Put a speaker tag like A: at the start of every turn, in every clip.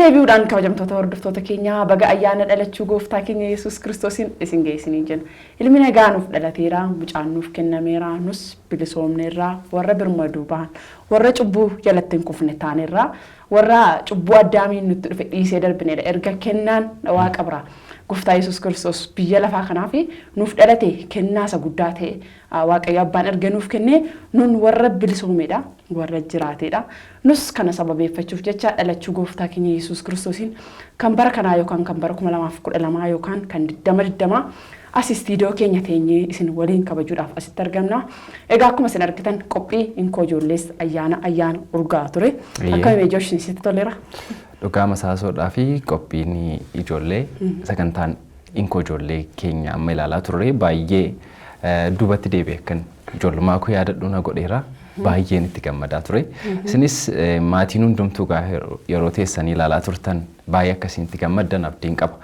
A: deebi'uudhaan kabajamtoota hordoftoota keenyaa baga ayyaana dhalachuu gooftaa keenya Yesuus Kiristoosiin isin ga'e isiniin jenna. Ilmi nagaa nuuf dhalateera, mucaan nuuf kennameera, nus bilisoomneerra, warra birmaduu bahan, warra cubbuu jalatti hin kufne taanerra, warra cubbuu Addaamiin nutti dhufe dhiisee darbinedha. Erga kennaan Waaqa biraa gooftaa Yesuus Kiristoos biyya lafaa kanaaf nuuf dhalate kennaa isa guddaa ta'e Waaqayyo abbaan erga nuuf kennee nun warra bilisoomedha, warra jiraateedha. Nus kana sababeeffachuuf jecha dhalachuu gooftaa keenya Yesuus Kiristoosiin kan bara kanaa yookaan kan bara 2012 yookaan kan 2020 as istiidiyoo keenya teenyee isin waliin kabajuudhaaf asitti argamna. Egaa akkuma isin argitan qophii inkoo ijoollees ayyaana ayyaana urgaa ture. Akkami mee Joosh sitti toleera?
B: Dhugaa masaasoodhaa fi qophiin ijoollee sagantaan inkoo ijoollee keenya amma ilaalaa turre baay'ee duubatti deebi'e akkan ijoollummaa koo yaadadhu na godheera. Baay'een itti gammadaa ture. Isinis maatiin hundumtuu yeroo teessanii ilaalaa turtan baay'ee akkasiin itti gammaddan abdiin qaba.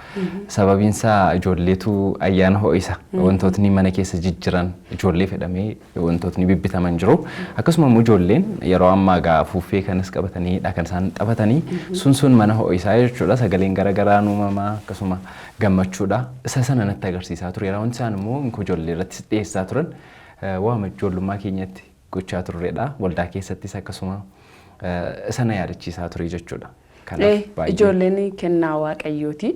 B: Sababiin isaa ijoolleetu ayyaana ho'isa. Wantootni mana keessa jijjiran ijoollee fedhamee wantootni bibbitaman jiru. Akkasuma immoo ijoolleen yeroo ammaa gaa afuuffee kanas qabataniidha kan isaan taphatanii sun mana ho'isaa jechuudha. Sagaleen garaagaraa uumamaa akkasuma gammachuudha. Isa sana natti agarsiisaa ture. Wanti isaan immoo ijoollee irratti dhiyeessaa turan waama ijoollummaa keenyatti gochaa turredha. Waldaa keessattis akkasuma isa na yaadachiisaa ture jechuudha.
A: Ijoolleen kennaa Waaqayyooti.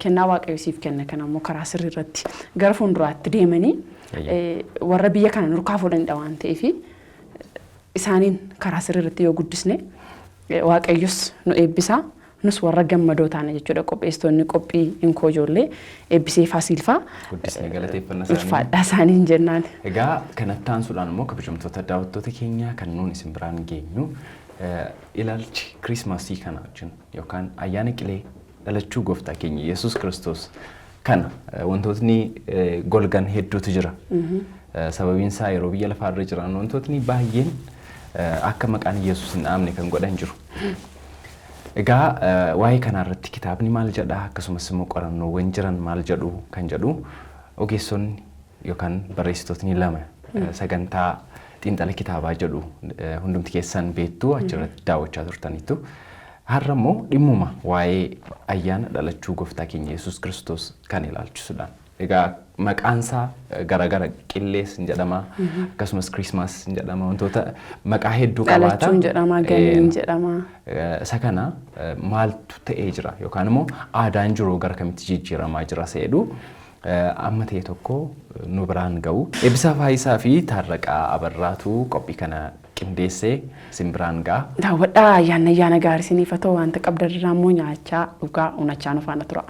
A: Kennaa Waaqayyo siif kenna kana immoo karaa sirrii irratti gara fuulduraatti deemanii warra biyya kana nurkaa fuudhanidha waan ta'eef isaaniin karaa sirrii irratti yoo guddisne Waaqayyos nu eebbisa. Nus warra gammadoo taana jechuudha. Qopheessitoonni qophii inkoo ijoollee eebbisee Faasiilfaa
B: Guddisnee galateeffanna isaanii.
A: Ulfaadhaa isaaniin jennaan.
B: Egaa kanatti aansuudhaan immoo kabajamtoota daawwattoota keenyaa kan nuun isin biraan geenyu ilaalchi Kiriismasii kana wajjin yookaan ayyaana qilee dhalachuu gooftaa keenya Yesuus Kiristoos kana wantootni golgan hedduutu jira. Sababiin isaa yeroo biyya lafaarra jiran wantootni baay'een akka maqaan Yesuus hin dhaamne kan godhan jiru. Egaa waa'ee kanaa irratti kitaabni maal jedha akkasumas immoo qorannoowwan jiran maal jedhu kan jedhu ogeessonni yookaan barreessitootni lama sagantaa xiinxala kitaabaa jedhu hundumti keessan beektu achirratti daawwachaa turtaniitu. Har'a immoo dhimmuma waa'ee ayyaana dhalachuu gooftaa keenya Yesuus Kiristoos kan ilaalchisuudhaan. Egaa maqaan isaa garaagara qillees hin jedhama akkasumas Kiriismaas hin jedhama wantoota maqaa hedduu qabaata.
A: Dhalachuun jedhama, ganniin jedhama.
B: Isa kana maaltu ta'ee jira yookaan immoo aadaan jiru gara kamitti jijjiiramaa jira isa jedhu amma ta'e tokko nu biraan ga'u. Eebbisaa Faayisaa fi Taarraqaa Abarraatu qophii kana qindeessee isin biraan ga'a.
A: Daawwadhaa, ayyaanni ayyaana gaarii isiniif haa ta'u, wanta qabdan irraa immoo nyaachaa dhugaa unachaa nu faana tura.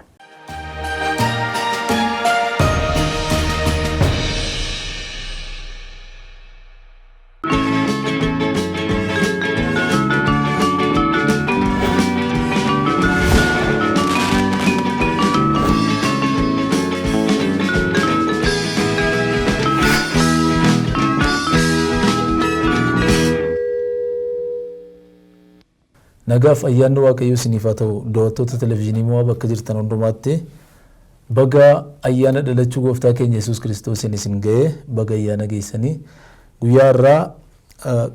C: Nagaaf ayyaanni Waaqayyoo isiniif haa ta'u. Daawwattoota televizyiinii Mo'aa bakka jirtan hundumaatti baga ayyaana dhalachuu gooftaa keenya Yesuus Kiristoosiin isin ga'ee, baga ayyaana geessanii. Guyyaa har'aa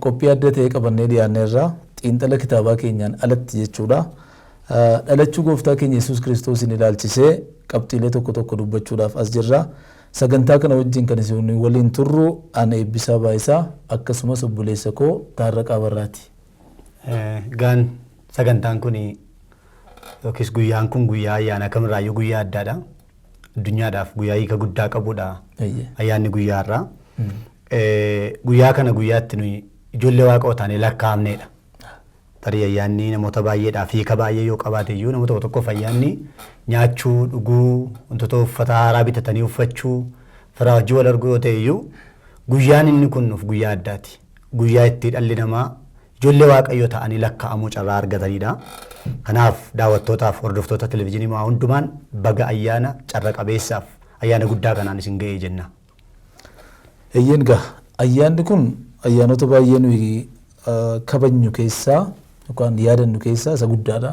C: qophii adda ta'e qabannee dhiyaanneerra, xiinxala kitaabaa keenyaan alatti jechuudha. Dhalachuu gooftaa keenya Yesuus Kiristoosiin ilaalchisee qabxiilee tokko tokko dubbachuudhaaf as jirra. Sagantaa kana wajjin kan isin waliin turru ana Eebbisaa Baayisaa akkasumas obboleessa koo Taarraqaa Abarraati.
D: Egaan sagantaan kun yookiis guyyaan kun guyyaa ayyaana kamirraayyuu guyyaa addaadha. Addunyaadhaaf guyyaa hiika guddaa qabudha. Ayyaanni guyyaa har'aa. Guyyaa kana guyyaatti nuyi ijoollee Waaqoo taanee lakkaa'amneedha. Tarii ayyaanni namoota baay'eedhaaf hiika baay'ee yoo qabaate iyyuu nama tokko tokkoof ayyaanni nyaachuu, dhuguu, wantoota uffata haaraa bitatanii uffachuu, firaa wajjin wal arguu yoo ta'e iyyuu guyyaan inni kun nuuf guyyaa addaati. Guyyaa itti dhalli namaa ijoollee Waaqayyoo ta'anii lakkaa'amuu carraa argatanidha. Kanaaf daawwattootaaf hordoftoota televizyiinii Mo'aa hundumaan baga ayyaana carra qabeessaaf ayyaana guddaa kanaan isin ga'ee jenna.
C: Eeyyeen egaa ayyaanni kun ayyaanota baay'ee nuyi kabajnu keessaa yookaan yaadannu keessaa isa guddaadha.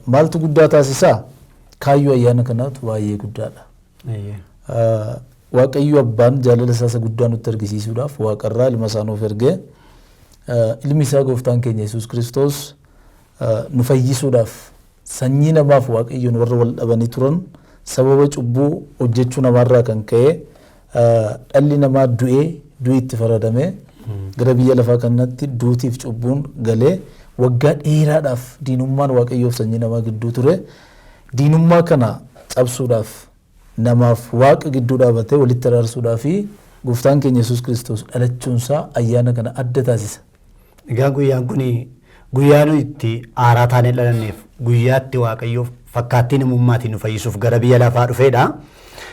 C: Maaltu guddaa taasisaa? Kaayyoo ayyaana kanaatu baay'ee guddaadha. Waaqayyo abbaan jaalala isaa isa guddaa nutti argisiisuudhaaf waaqarraa ilma isaa nuuf ergee, ilmi isaa gooftaan keenya Yesuus Kiristoos Nu fayyisuudhaaf sanyii namaaf Waaqayyoon warra wal dhabanii turan sababa cubbuu hojjechuu namaarraa kan ka'e dhalli namaa du'ee du'i itti faradame gara biyya lafaa kanatti duutiif cubbuun galee waggaa dheeraadhaaf diinummaan Waaqayyoof sanyii namaa gidduu ture. Diinummaa kana cabsuudhaaf namaaf Waaqa gidduu dhaabatee walitti araarsuudhaaf gooftaan keenya Yesuus Kiristoos dhalachuunsaa ayyaana kana adda taasisa.
D: Egaa guyyaan kun guyyaa nuyi itti aaraa taanee dhalanneef guyyaa itti Waaqayyoof fakkaattii namummaatiin nu fayyisuuf gara biyya lafaa dhufeedha.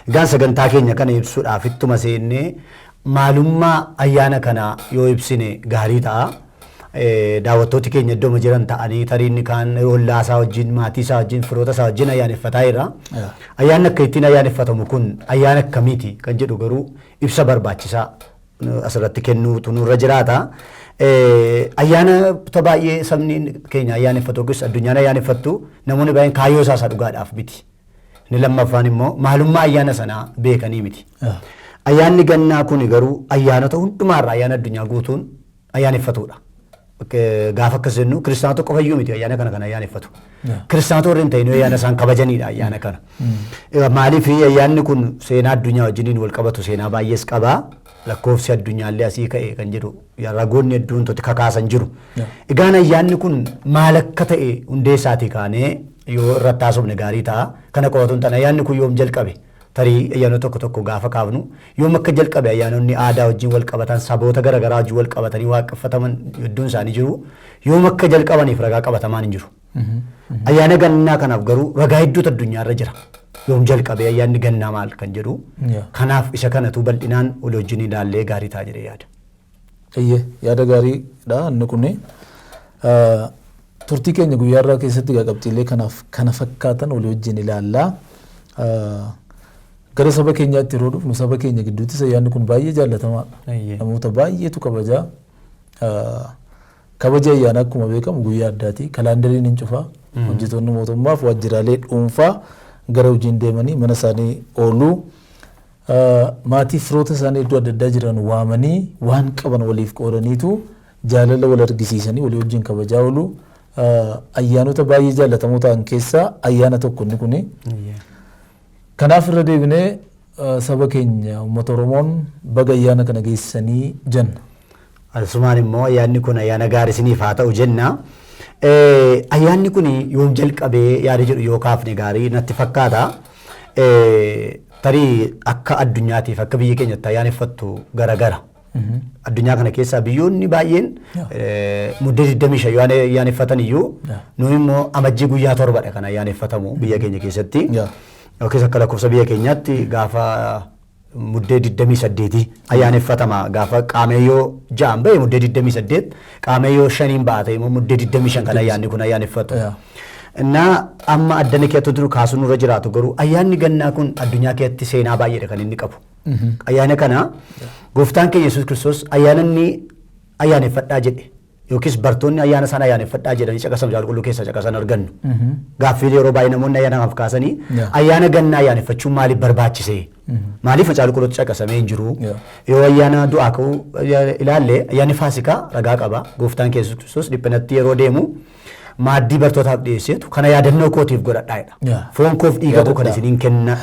D: Egaa sagantaa keenya kana ibsuudhaaf ittuma seennee maalummaa ayyaana kanaa yoo ibsine gaarii ta'a. Daawwattooti keenya iddooma jiran ta'anii tarii inni kaan ollaa isaa wajjin, maatii isaa wajjin, firoota isaa wajjin ayyaaneffataa jira. Ayyaanni akka ittiin ayyaaneffatamu kun ayyaana akkamiiti kan jedhu garuu ibsa barbaachisaa asirratti kennuutu nurra jiraata. Ayyaana baay'ee sabni keenya ayyaaneffatu yookiis addunyaan ayyaaneffattu namoonni baay'een kaayyoo isaa isa dhugaadhaaf miti. Inni lammaffaan immoo maalummaa ayyaana sanaa beekanii miti. Ayyaanni gannaa kun garuu ayyaanota hundumaarraa ayyaana addunyaa guutuun ayyaaneffatudha. Gaafa akkas jennu kiristaanota qofayyuu miti ayyaana kana kan ayyaaneffatu. Kiristaanota warri hin ta'in ayyaana isaan kabajanidha ayyaana kana. Maaliif ayyaanni kun seenaa addunyaa wajjiniin wal qabatu seenaa baay'ees qaba. Lakkoofsi addunyaallee asii ka'e kan jedhu ragoonni hedduun totti kakaasan jiru. Egaan ayyaanni kun maal akka ta'e hundee isaatii kaanee yoo irratti haasofne gaarii ta'a. Kana qofatu hin taane ayyaanni kun yoom jalqabe? Tarii ayyaanota tokko tokko gaafa kaafnu yoom akka jalqabe ayyaanonni aadaa wajjin wal qabatan saboota garaagaraa wajjin wal qabatanii waaqeffataman hedduun isaanii jiru. Yoom akka jalqabaniif ragaa qabatamaan hin jiru. Ayyaana gannaa kanaaf garuu ragaa hedduutu addunyaarra jira. Yoom jalqabe ayyaanni gannaa maal kan jedhu. Kanaaf isa kanatu bal'inaan walii wajjin ilaallee gaarii ta'a jedhee yaada.
C: Eeyyee, yaada gaariidha inni kuni. Turtii keenya guyyaa irraa keessatti egaa qabxiilee kanaaf kana fakkaatan walii wajjin ilaallaa. Gara saba keenyaatti yeroo dhufnu saba keenya gidduuttis ayyaanni kun baay'ee jaallatamaadha. Namoota baay'eetu kabajaa. Kabaja ayyaanaa akkuma beekamu guyyaa addaati. Kalaandariin hin cufaa. Hojjettoonni mootummaaf waajjiraalee dhuunfaa gara hojiin deemanii mana isaanii ooluu. Maatii firoota isaanii iddoo adda addaa jiran waamanii waan qaban waliif qoodaniitu jaalala wal argisiisanii walii wajjin kabajaa oolu. Ayyaanota baay'ee jaallatamoo ta'an keessaa ayyaana tokko inni kuni. Kanaaf irra deebinee saba keenya uummata Oromoon baga ayyaana kana geessanii jenna.
D: Asumaan immoo ayyaanni kun ayyaana gaarii isiniif haa ta'u jenna. Ayyaanni kun yoom jalqabee yaada jedhu yoo kaafne gaarii natti fakkaata. Tarii akka addunyaatiif akka biyya keenyatti ayyaaneffattu garagara. Addunyaa kana keessaa biyyoonni baay'een muddee 25 yoo ayyaaneffatan iyyuu nuyi immoo amajjii guyyaa 7dha kan ayyaaneffatamu biyya keenya keessatti. Yookiis akka lakkoofsa biyya keenyaatti gaafa muddee 28 ayyaaneffatama. Gaafa qaameeyyoo 6 ba'e muddee 28 qaameeyyoo 5 ba'a ta'e immoo muddee 25 kan ayyaanni kun ayyaaneffatu. Innaa amma addana keessatti jiru kaasuun nurra jiraatu garuu ayyaanni gannaa kun addunyaa keessatti seenaa baay'eedha kan inni qabu. Ayyaana kana gooftaan keenya Yesuus Kiristoos ayyaana inni ayyaaneffadhaa jedhe yookiis bartoonni ayyaana isaan ayyaaneffadhaa jedhanii caqasan Macaafa Qulqulluu keessaa caqasan argannu. Gaaffii yeroo baay'ee namoonni ayyaana kanaaf kaasanii ayyaana gannaa ayyaaneffachuun maaliif barbaachise? Maaliif Macaafa Qulqulluutti caqasamee hin jiru? Yoo ayyaana du'aa ka'uu ilaalle ayyaanni Faasikaa ragaa qaba. Gooftaan keenya Yesuus Kiristoos dhiphinatti yeroo deemu maaddii bartootaaf dhiyeesseetu kana yaadannoo kootiif godhadhaa jedha. Foon koof dhiiga koo kan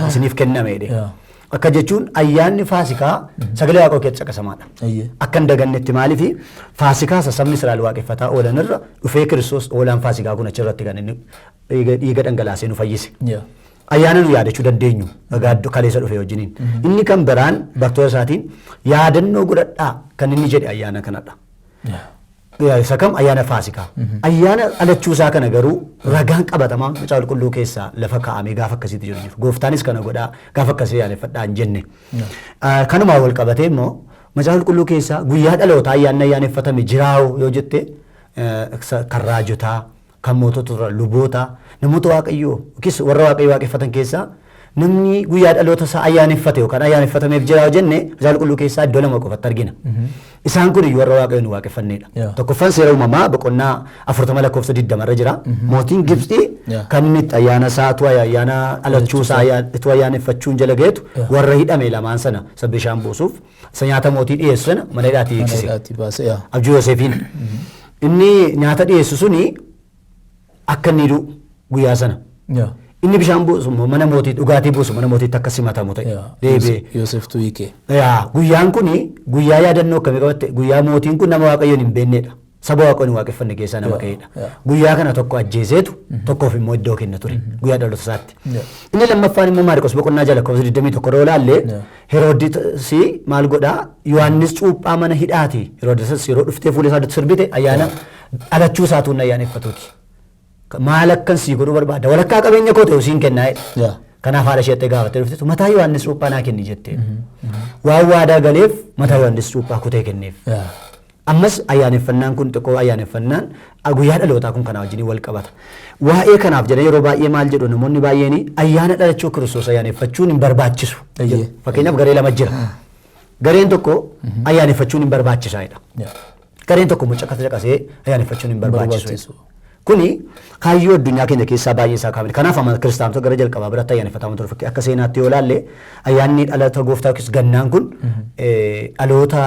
D: isiniif kenname jedhe. Akka jechuun ayyaanni Faasikaa sagalee Waaqaa keessatti caqasamaadha. Akka hin dagannetti maaliif Faasikaa isa sabni Israa'el waaqeffataa oolan irra dhufee Kiristoos oolaan Faasikaa kun achirratti kan inni dhiiga dhangalaasee nu fayyise. Ayyaana nu yaadachuu dandeenyu ragaa kaleessa dhufe wajjiniin. Inni kan biraan bartoota isaatiin yaadannoo godhadhaa kan inni jedhe ayyaana kanadha. Isa kam ayyaana Faasikaa. Ayyaana dhalachuu isaa kana garuu ragaan qabatamaa Macaafa Qulqulluu keessaa lafa kaa'amee gaafa akkasiitti jiru jiru. Gooftaanis kana godhaa gaafa akkasii ayyaaneffadhaa hin jenne. Kanumaan wal qabatee immoo Macaafa Qulqulluu keessaa guyyaa dhalootaa ayyaanni ayyaaneffatame jiraa'u yoo jette kan raajotaa, kan mootota, luboota, namoota Waaqayyoo yookiis warra Waaqayyoo waaqeffatan keessaa namni guyyaa dhaloota isaa ayyaaneffate yookaan ayyaaneffatameef jira yoo jenne Macaafa Qulqulluu keessaa iddoo lama qofatti argina. Isaan kun iyyuu warra Waaqayyoon waaqeffannedha. Tokkoffaan seera uumamaa boqonnaa 40 lakkoofsa 20 irra jira. Mootiin Gibxii kan inni itti ayyaana isaa utuu ayyaana dhalachuu isaa utuu ayyaaneffachuun jala ga'etu warra hidhame lamaan sana isa bishaan buusuuf isa nyaata mootii dhiyeessu sana mana hidhaatii
C: Mana
D: hiiksise.
C: hidhaatii baase.
D: Abjuu Yoseefiin. Inni nyaata dhiyeessu suni Akka inni du'u guyyaa sana. Inni bishaan buusu immoo mana mootii dhugaatii buusu mana mootiitti akka simatamu ta'e. Deebi'ee.
C: Yooseftu hiike.
D: Yaa guyyaan kuni guyyaa yaadannoo akkamii qabatte guyyaa mootiin kun nama Waaqayyoon hin beeknedha. Saba Waaqayyoon hin waaqeffanne keessaa nama ka'edha. Guyyaa kana tokko ajjeeseetu tokkoof immoo iddoo kenna ture guyyaa dhaloota isaatti. Inni lammaffaan immoo Maarqos boqonnaa 6 lakkoofsa 21 yeroo ilaalle Heroodis maal godhaa Yohaannis cuuphaa mana hidhaati. Heroodis yeroo dhuftee fuula isaa duratti sirbite ayyaana dhalachuu isaatu hin ayyaaneffatuuti. Maal akkan sii godhuu barbaada walakkaa qabeenya koo ta'u siin kennaa jedhe. Kanaaf haadha isheetti gaafattee dhuftetu mataa Yohaannis cuuphaa naa kenni jettee. Waan waadaa galeef mataa Yohaannis cuuphaa kutee kenneef. Ammas ayyaaneffannaan kun xiqqoo ayyaaneffannaan guyyaa dhalootaa kun kanaa wajjin wal qabata. Waa'ee kanaaf jedhee yeroo baay'ee maal jedhu namoonni baay'een ayyaana dhalachuu Kiristoos ayyaaneffachuun hin barbaachisu. Fakkeenyaaf garee lama jira. Gareen tokko ayyaaneffachuun hin barbaachisaa jedha. Gareen tokko immoo caqasa caqasee ayyaaneffachuun hin barbaachisu. Kuni kaayyoo addunyaa keenya keessaa baay'ee isaa kaamil. Kanaaf amala kiristaanota gara jalqabaa biratti ayyaaneffatamaa ture. Fakkii akka seenaatti yoo ilaalle ayyaanni dhalata gooftaa yookiis gannaan kun dhaloota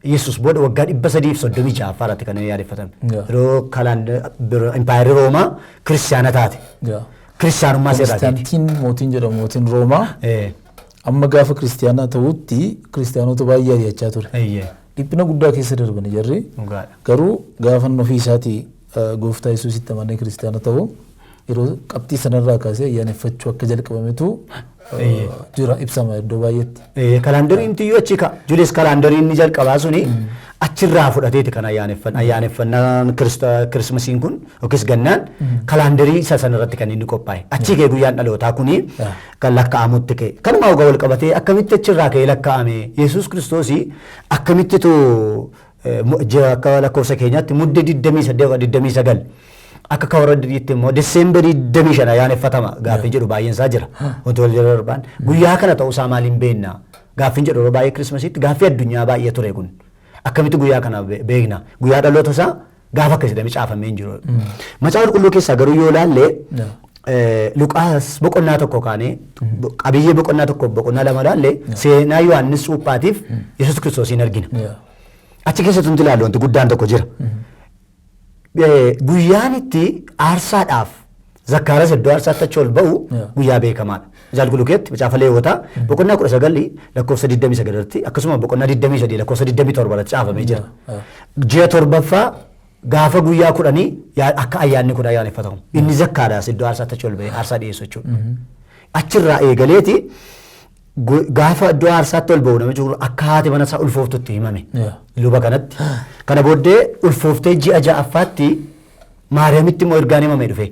D: Yesuus booda waggaa 336 irratti kan inni yaadeffatame. Yeroo kalaan impaayerri Roomaa kiristaana taate. Kiristaanummaa seerraa keeti.
C: Konstaantiin mootiin jedhamu mootiin Roomaa amma gaafa kiristaanaa ta'utti kiristaanota baay'ee ari'achaa ture. Dhiphina guddaa keessa darbani jarri. Garuu gaafa inni ofii isaatii gooftaa Yesuusitti amanee kiristaana ta'u yeroo qabxii sanarraa kaasee ayyaaneffachuu akka jalqabametu jira ibsama iddoo baay'eetti.
D: Kalaandariin tiyyuu achi ka'a. Julius kalaandariin inni jalqabaa suni achirraa fudhateeti kan ayyaaneffannaan kirismasiin kun yookiis gannaan kalaandarii isa sanarratti kan inni qophaa'e. Achii ka'e guyyaan dhalootaa kuni kan lakkaa'amutti ka'e. Kanuma ogaa wal qabatee akkamitti achirraa ka'ee lakkaa'ame Yesuus Kiristoosii akkamittitu ji'a akka lakkoofsa keenyaatti mudde 28 yookaan 29 akka kawarra diriitti immoo Diseembarii 25 ayyaaneffatama gaaffii jedhu baay'een isaa jira. Wanti wal jala darbaan guyyaa kana ta'uu isaa maaliin beekna gaaffiin jedhu yeroo baay'ee kirismasiitti gaaffii addunyaa baay'ee ture kun. Akkamitti guyyaa kana beekna guyyaa dhaloota isaa gaafa akkas jedhamee caafamee hin jiru. Macaafa qulqulluu keessaa garuu yoo ilaalle Luqaas boqonnaa 1 kaanee qabiyyee boqonnaa 1 boqonnaa 2 ilaalle seenaa Yohaannis Cuuphaatiif Yesuus Kiristoosiin argina. Achi keessatti wanti ilaallu wanti guddaan tokko jira. Guyyaan itti aarsaadhaaf Zakkaaras iddoo aarsaatti achi ol ba'u guyyaa beekamaadha. Macaafa qulqulluu keessatti macaafa Leewwotaa boqonnaa 19 lakkoofsa 29 irratti akkasuma boqonnaa 23 lakkoofsa 27 irratti caafamee jira. Ji'a torbaffaa gaafa guyyaa kudhanii akka ayyaanni kun ayyaaneffatamu. Inni zakkaadhaas iddoo aarsaatti achi ol ba'ee aarsaa dhiyeessu jechuudha. Achirraa eegaleeti gaafa iddoo aarsaatti ol ba'u namichi kun akka haati mana isaa ulfooftutti himame. Luba kanatti. Kana booddee ulfooftee ji'a ja'affaatti Maariyaamitti immoo ergaan himame dhufe.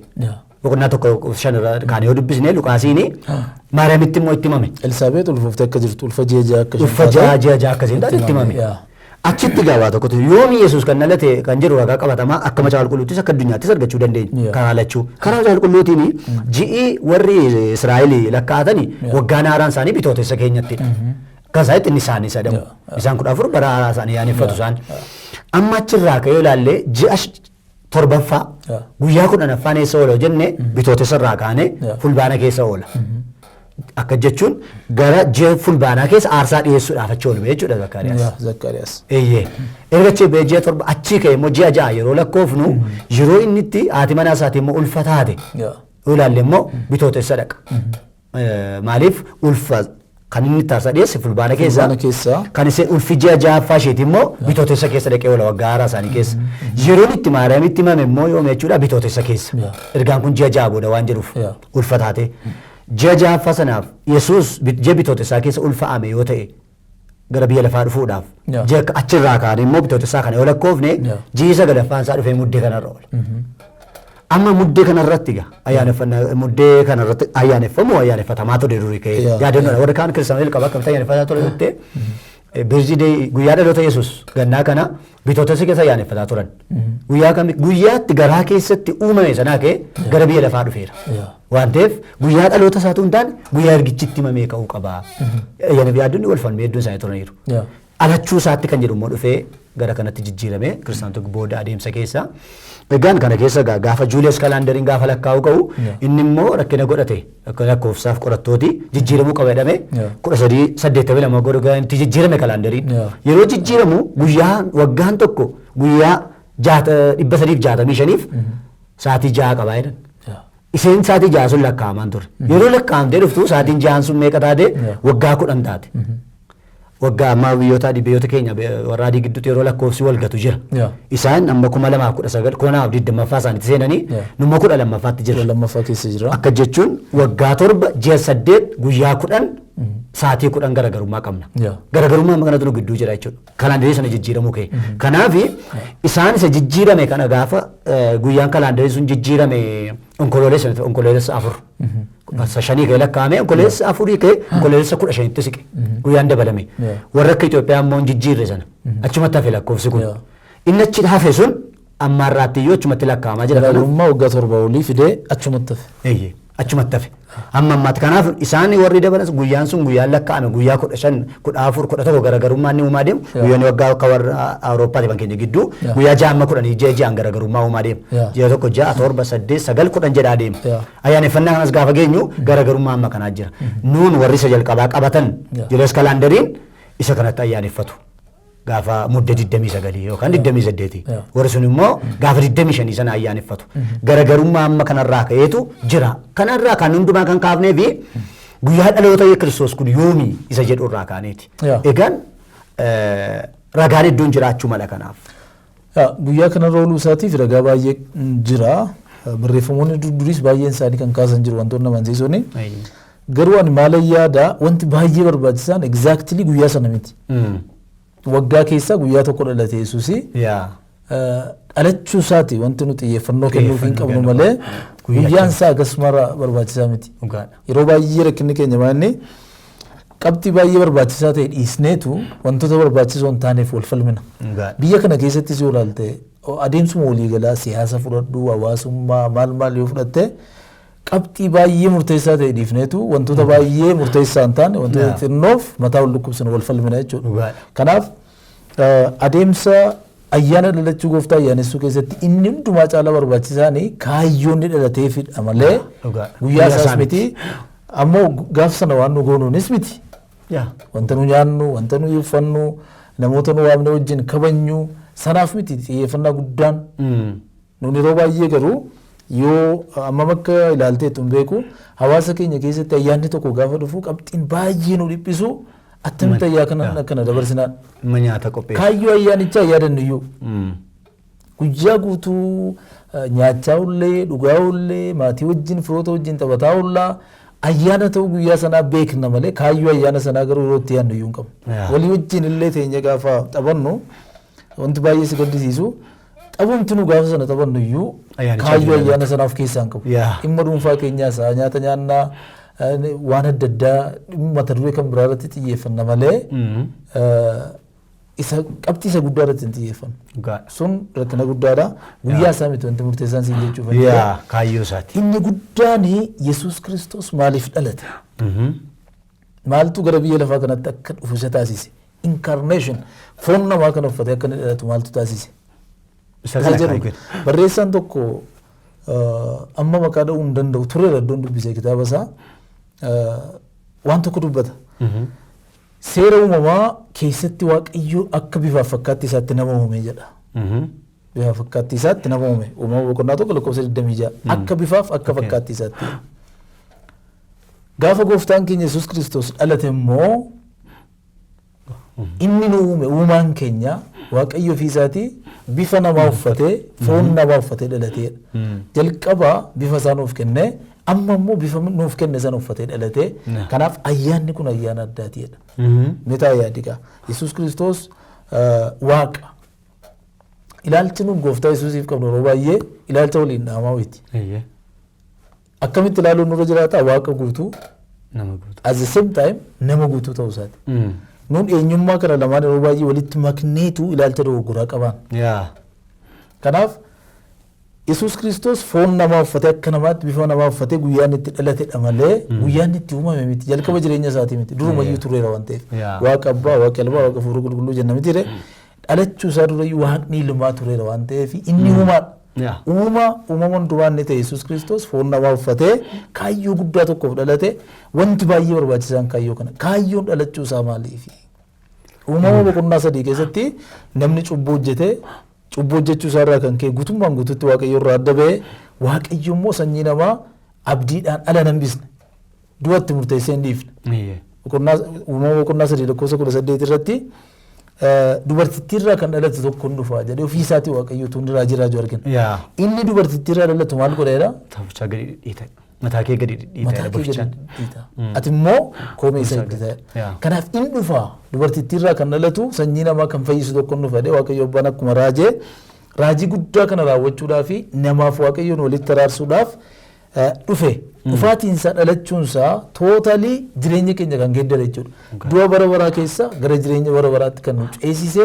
D: Boqonnaa 1 5 irraa kaanee yoo dubbisne Luqaasiin Maariyaamitti immoo itti himame.
C: Elsaabeet ulfooftee akka jirtu ulfa ji'a ja'a akka isheen
D: Ulfa
C: taate
D: ji'a ja'a akka isheen taate itti himame. Achitti gaabaa tokkotu yoomi Yesuus kan dhalate kan jedhu ragaa qabatamaa akka macaafa qulqulluuttis akka addunyaattis argachuu dandeenya. Karaa lachuu. Karaa macaafa qulqulluutiin ji'i warri Israa'el lakkaa'atani waggaan haaraan isaanii bitootessa keenyattidha. Akka isaanitti inni isaanii sadamu. Isaan 14 bara haaraa isaanii yaaneffatu isaan. Amma achirraa ka'ee ilaalle ji'a torbaffaa guyyaa 10ffaan eessa oola jenne bitootessa irraa kaanee fulbaana keessa oola. Akka jechuun gara ji'a fulbaanaa keessa aarsaa dhiyeessuudhaaf achi oolme jechuudha Zakkaariyaas.
C: Zakkaariyaas.
D: Eeyyee. Erga achi ba'ee ji'a torba achii ka'e immoo ji'a ja'a yeroo lakkoofnu yeroo inni itti haati manaa isaatii immoo ulfa taate yoo ilaalle immoo bitootessa dhaqa. Maaliif ulfa kan inni itti aarsaa dhiyeesse fulbaana keessa.
C: Fulbaana keessa.
D: Kan isheen ulfi ji'a ja'affaa isheeti immoo bitootessa keessa dhaqee oola waggaa haaraa isaanii keessa. Yeroon itti Maariyaamitti himame immoo yoom jechuudha bitootessa keessa. Ergaan kun ji'a ja'a booda waan jedhuuf ulfa taate. Ji'a ja'affaa sanaaf Yesuus ji'a bitootessaa keessa ulfa'ame yoo ta'e gara biyya lafaa dhufuudhaaf ji'a achirraa kaanee immoo bitootessaa kana yoo lakkoofne ji'i sagalaffaan isaa dhufee muddee kanarra oola. Amma muddee kanarratti egaa ayyaaneffannaa muddee kanarratti ayyaaneffamu ayyaaneffatamaa ture durii ka'ee yaadannoodha. Warri kaan kiristaanota jalqabaa akkamitti ayyaaneffataa ture jettee birthday guyyaa dhaloota Yesuus gannaa kana bitootessa keessa ayyaaneffataa turan. Guyyaa kami guyyaatti garaa keessatti uumame sanaa ka'ee gara biyya lafaa dhufeera. Waan ta'eef guyyaa dhaloota isaatu hin taane guyyaa ergichitti himamee ka'uu qaba. Ayyaana yaadonni wal falmee hedduun isaanii turaniiru. Dhalachuu isaatti kan jedhu immoo dhufee gara kanatti jijjiirame kiristaanota booda adeemsa keessa. Egaan kana keessa gaafa Julius Kalaandariin gaafa lakkaa'u ka'u inni immoo rakkina godhate akka lakkoofsaaf qorattooti jijjiiramuu qaba jedhame 1382 godhu itti jijjiirame kalaandariin. Yeroo jijjiiramu guyyaa waggaan tokko guyyaa 365f Sa'aatii 6 qabaa jedhan. Isheen sa'aatii 6 sun lakkaa'amaan ture. Yeroo lakkaa'amtee dhuftu sa'aatiin 6 sun meeqa taate? Waggaa 10 taate. Waggaa ammaa biyyoota adii, biyyoota keenya warra adii gidduutti yeroo lakkoofsi wal gatu jira. Isaan amma 2019, 2020ffaa isaaniitti seenanii, numma 12ffaatti jira.
C: 12ffaa keessa jira.
D: Akka jechuun waggaa 7, ji'a 8, guyyaa 10, sa'aatii 10 garaagarummaa qabna. Garaagarummaa amma kanatu nu gidduu jira jechuudha. Kalaandarii sana jijjiiramuu ka'e. Kanaaf isaan isa jijjiirame kana gaafa guyyaan kalaandarii sun jijjiirame Onkoloolessa 4. 5 ka'e lakkaa'ame, Onkoloolessa 4 ka'e Onkoloolessa 15tti siqe guyyaan dabalame. Warra akka Itoophiyaa immoo hin jijjiirre sana. Achumatti hafe lakkoofsi kun. Inni achi hafe sun amma har'aatti iyyuu achumatti lakkaa'amaa jira.
C: Garaagarummaa waggaa 7 olii fidee achumatti hafe.
D: Eeyyee, achumatti hafe. Amma ammaatti kanaaf isaan warri dabalan guyyaan sun guyyaan lakkaa'ame guyyaa 15, 14, 11 garaagarummaa inni uumaa deemu, guyyoonni waggaa akka warra Awurooppaati kan keenya gidduu guyyaa 6 amma 10 ji'a ji'aan garaagarummaa uumaa deema. Ji'a 1, 6, 7, 8, 9, 10 jedhaa deema. Ayyaaneffannaa kanas gaafa geenyu garaagarummaa amma kanaa jira. Nuun warri isa jalqabaa qabatan Julius kalaandariin isa kanatti ayyaaneffatu. Gaafa Mudde 29 yookaan 28. Warri sun immoo gaafa 25 sana ayyaaneffatu. Garaagarummaa amma kanarraa ka'eetu jira. Kanarraa kan hundumaa kan kaafnee fi guyyaa dhaloota Kiristoos kun yoomii isa jedhu irraa kaaneeti. Egaan ragaan hedduun jiraachuu mala kanaaf.
C: Guyyaa kanarra ooluu isaatiif ragaa baay'ee jira. Barreeffamoonni duriis baay'een isaanii kan kaasan jiru, wantoonni amansiisonni. Garuu ani maalan yaada, wanti baay'ee barbaachisaan exactly guyyaa sana miti. Waggaa keessa guyyaa tokko dhalate Yesuusi. Dhalachuu isaati wanti nu xiyyeeffannoo kennuuf hin qabnu malee guyyaan isaa akkasuma barbaachisaa miti. Yeroo baay'ee rakkinni keenya maanni qabxii baay'ee barbaachisaa ta'e dhiisneetu wantoota barbaachisoo hin taaneef wal falmina. Biyya kana keessattis yoo ilaalte, adeemsuma waliigalaa siyaasa fudhadhu, hawaasummaa, maal maal yoo fudhatte, qabxii baay'ee murteessaa ta'e dhiifneetu wantoota baay'ee murteessaa hin taane, wantoota xinnoof mataa wal dhukkubsina, wal falmina jechuudha. Kanaaf adeemsa ayyaana dhalachuu gooftaa ayyaanessuu keessatti inni hundumaa caalaa barbaachisaan kaayyoonni dhalateefidha malee guyyaa isaas miti. Ammoo gaafa sana waan nu goonuunis miti. Wanta nu nyaannu, wanta nu uffannu, namoota nu waamne wajjin kabajnu sanaaf miti xiyyeeffannaa guddaan. Nun yeroo baay'ee garuu yoo ammam akka ilaalteettu hin beeku, hawaasa keenya keessatti ayyaanni tokko gaafa dhufu qabxiin baay'ee nu dhiphisu attamitti ayyaa kana akkana dabarsinaan.
D: Dhimma nyaata qopheessu.
C: Kaayyoo ayyaanichaa yaadannu iyyuu. Guyyaa guutuu nyaachaa oollee, dhugaa oollee, maatii wajjin, firoota wajjin taphataa oollaa, ayyaana ta'uu guyyaa sanaa beekna malee kaayyoo ayyaana sanaa garuu yeroo itti yaadnu iyyuu hin qabnu. Walii wajjin illee teenyee gaafa taphannu wanti baay'ee si gaddisiisu taphumti nu gaafa sana taphannu iyyuu
D: Ayyaanicha
C: kaayyoo
D: wajjin
C: ayyaana sanaa of keessaa hin qabu. Dhimma dhuunfaa keenyaa isaa nyaata nyaannaa, waan adda addaa mata duree kan biraa irratti xiyyeeffanna malee isa qabxii isa guddaa irratti hin xiyyeeffannu. Sun rakkina guddaadha. Guyyaa isaa miti wanti murteessaan siin jechuuf.
D: Yaa, kaayyoo isaati.
C: Inni guddaan Yesuus Kiristoos maaliif dhalate? Maaltu gara biyya lafaa kanatti akka dhufu isa taasise? Incarnation, foon namaa kan uffatee akka inni dhalatu maaltu taasise?
D: Isa
C: Isa
D: kana
C: jedhu
D: kaayyoo.
C: Barreessaan tokko amma maqaa dha'uu hin danda'u tureera, iddoon dubbise kitaaba isaa waan tokko dubbata. Seera uumamaa keessatti Waaqayyo akka bifaaf fakkaatti isaatti nama uume jedha. Bifaaf fakkaatti isaatti nama uume. Uumama boqonnaa 1 lakkoofsa 26. Akka bifaaf akka fakkaatti isaatti. Gaafa gooftaan keenya Yesuus Kiristoos dhalate immoo inni nu uume, uumaan keenya Waaqayyo ofii isaatii bifa namaa uffatee, foon namaa uffatee dhalateedha. Jalqaba bifa isaa nuuf kenne, amma immoo bifa nuuf kenne sana uffatee dhalatee, kanaaf ayyaanni kun ayyaana addaatiidha. Meetaa yaadigaa Yesuus Kiristoos Waaqa. Ilaalchi nuun gooftaa Yesuusiif qabnu yeroo baay'ee ilaalcha waliin dhaamaa wayiiti. Akkamitti ilaaluun nurra jiraata? Waaqa guutuu
D: Nama guutuu.
C: at the same time nama guutuu ta'uu isaati. Nuun eenyummaa kana lamaan yeroo baay'ee walitti makneetu ilaalcha dogoggoraa qabaan. Kanaaf Yesuus Kiristoos foon namaa uffatee, akka namaatti bifa namaa uffatee guyyaan itti dhalatedha malee guyyaan itti uumame miti. Jalqaba jireenya isaatii miti. Durumayyuu tureera waan ta'eef. Waaqa Abbaa, Waaqa Ilmaa, Waaqa Hafuura Qulqulluu jenna miti. Dhalachuu isaa durayyuu Waaqni Ilmaa tureera waan ta'eef inni uumaadha. Uumaa uumama hundumaa inni ta'e Yesuus Kiristoos foon namaa uffatee kaayyoo guddaa tokkoof dhalate. Wanti baay'ee barbaachisaan kaayyoo kana. Kaayyoon dhalachuu isaa maaliifi? Uumama boqonnaa 3 keessatti namni cubbuu hojjete. Cubbuu hojjechuu isaarraa kan ka'e guutummaan guututti Waaqayyo irraa adda ba'e. Waaqayyo immoo sanyii namaa abdiidhaan ala hin hambisne. Du'atti murteessee hin dhiifne. Boqonnaa Uumama boqonnaa 3 lakkoofsa 18 irratti dubartittii irraa kan dhalate tokko hin dhufa jedhee ofii isaatii Waaqayyo utuu inni raajii raajuu argina. Inni dubartittii irraa dhalatu maal godheera?
D: Taphichaa gadi dhidhiita. Mataa kee gadi dhidhiita.
C: Mataa kee gadi dhidhiita. Ati immoo koomee isa hiddita. Kanaaf in dhufa, dubartittii irraa kan dhalatu sanyii namaa kan fayyisu tokko hin dhufa jedhee Waaqayyo abbaan akkuma raajee, raajii guddaa kana raawwachuudhaa fi namaaf Waaqayyoon walitti araarsuudhaaf dhufe. Dhufaatiin isaa, dhalachuun isaa totally jireenya keenya kan geeddare jechuudha. Du'a bara baraa keessa gara jireenya bara baraatti kan nu ceesise,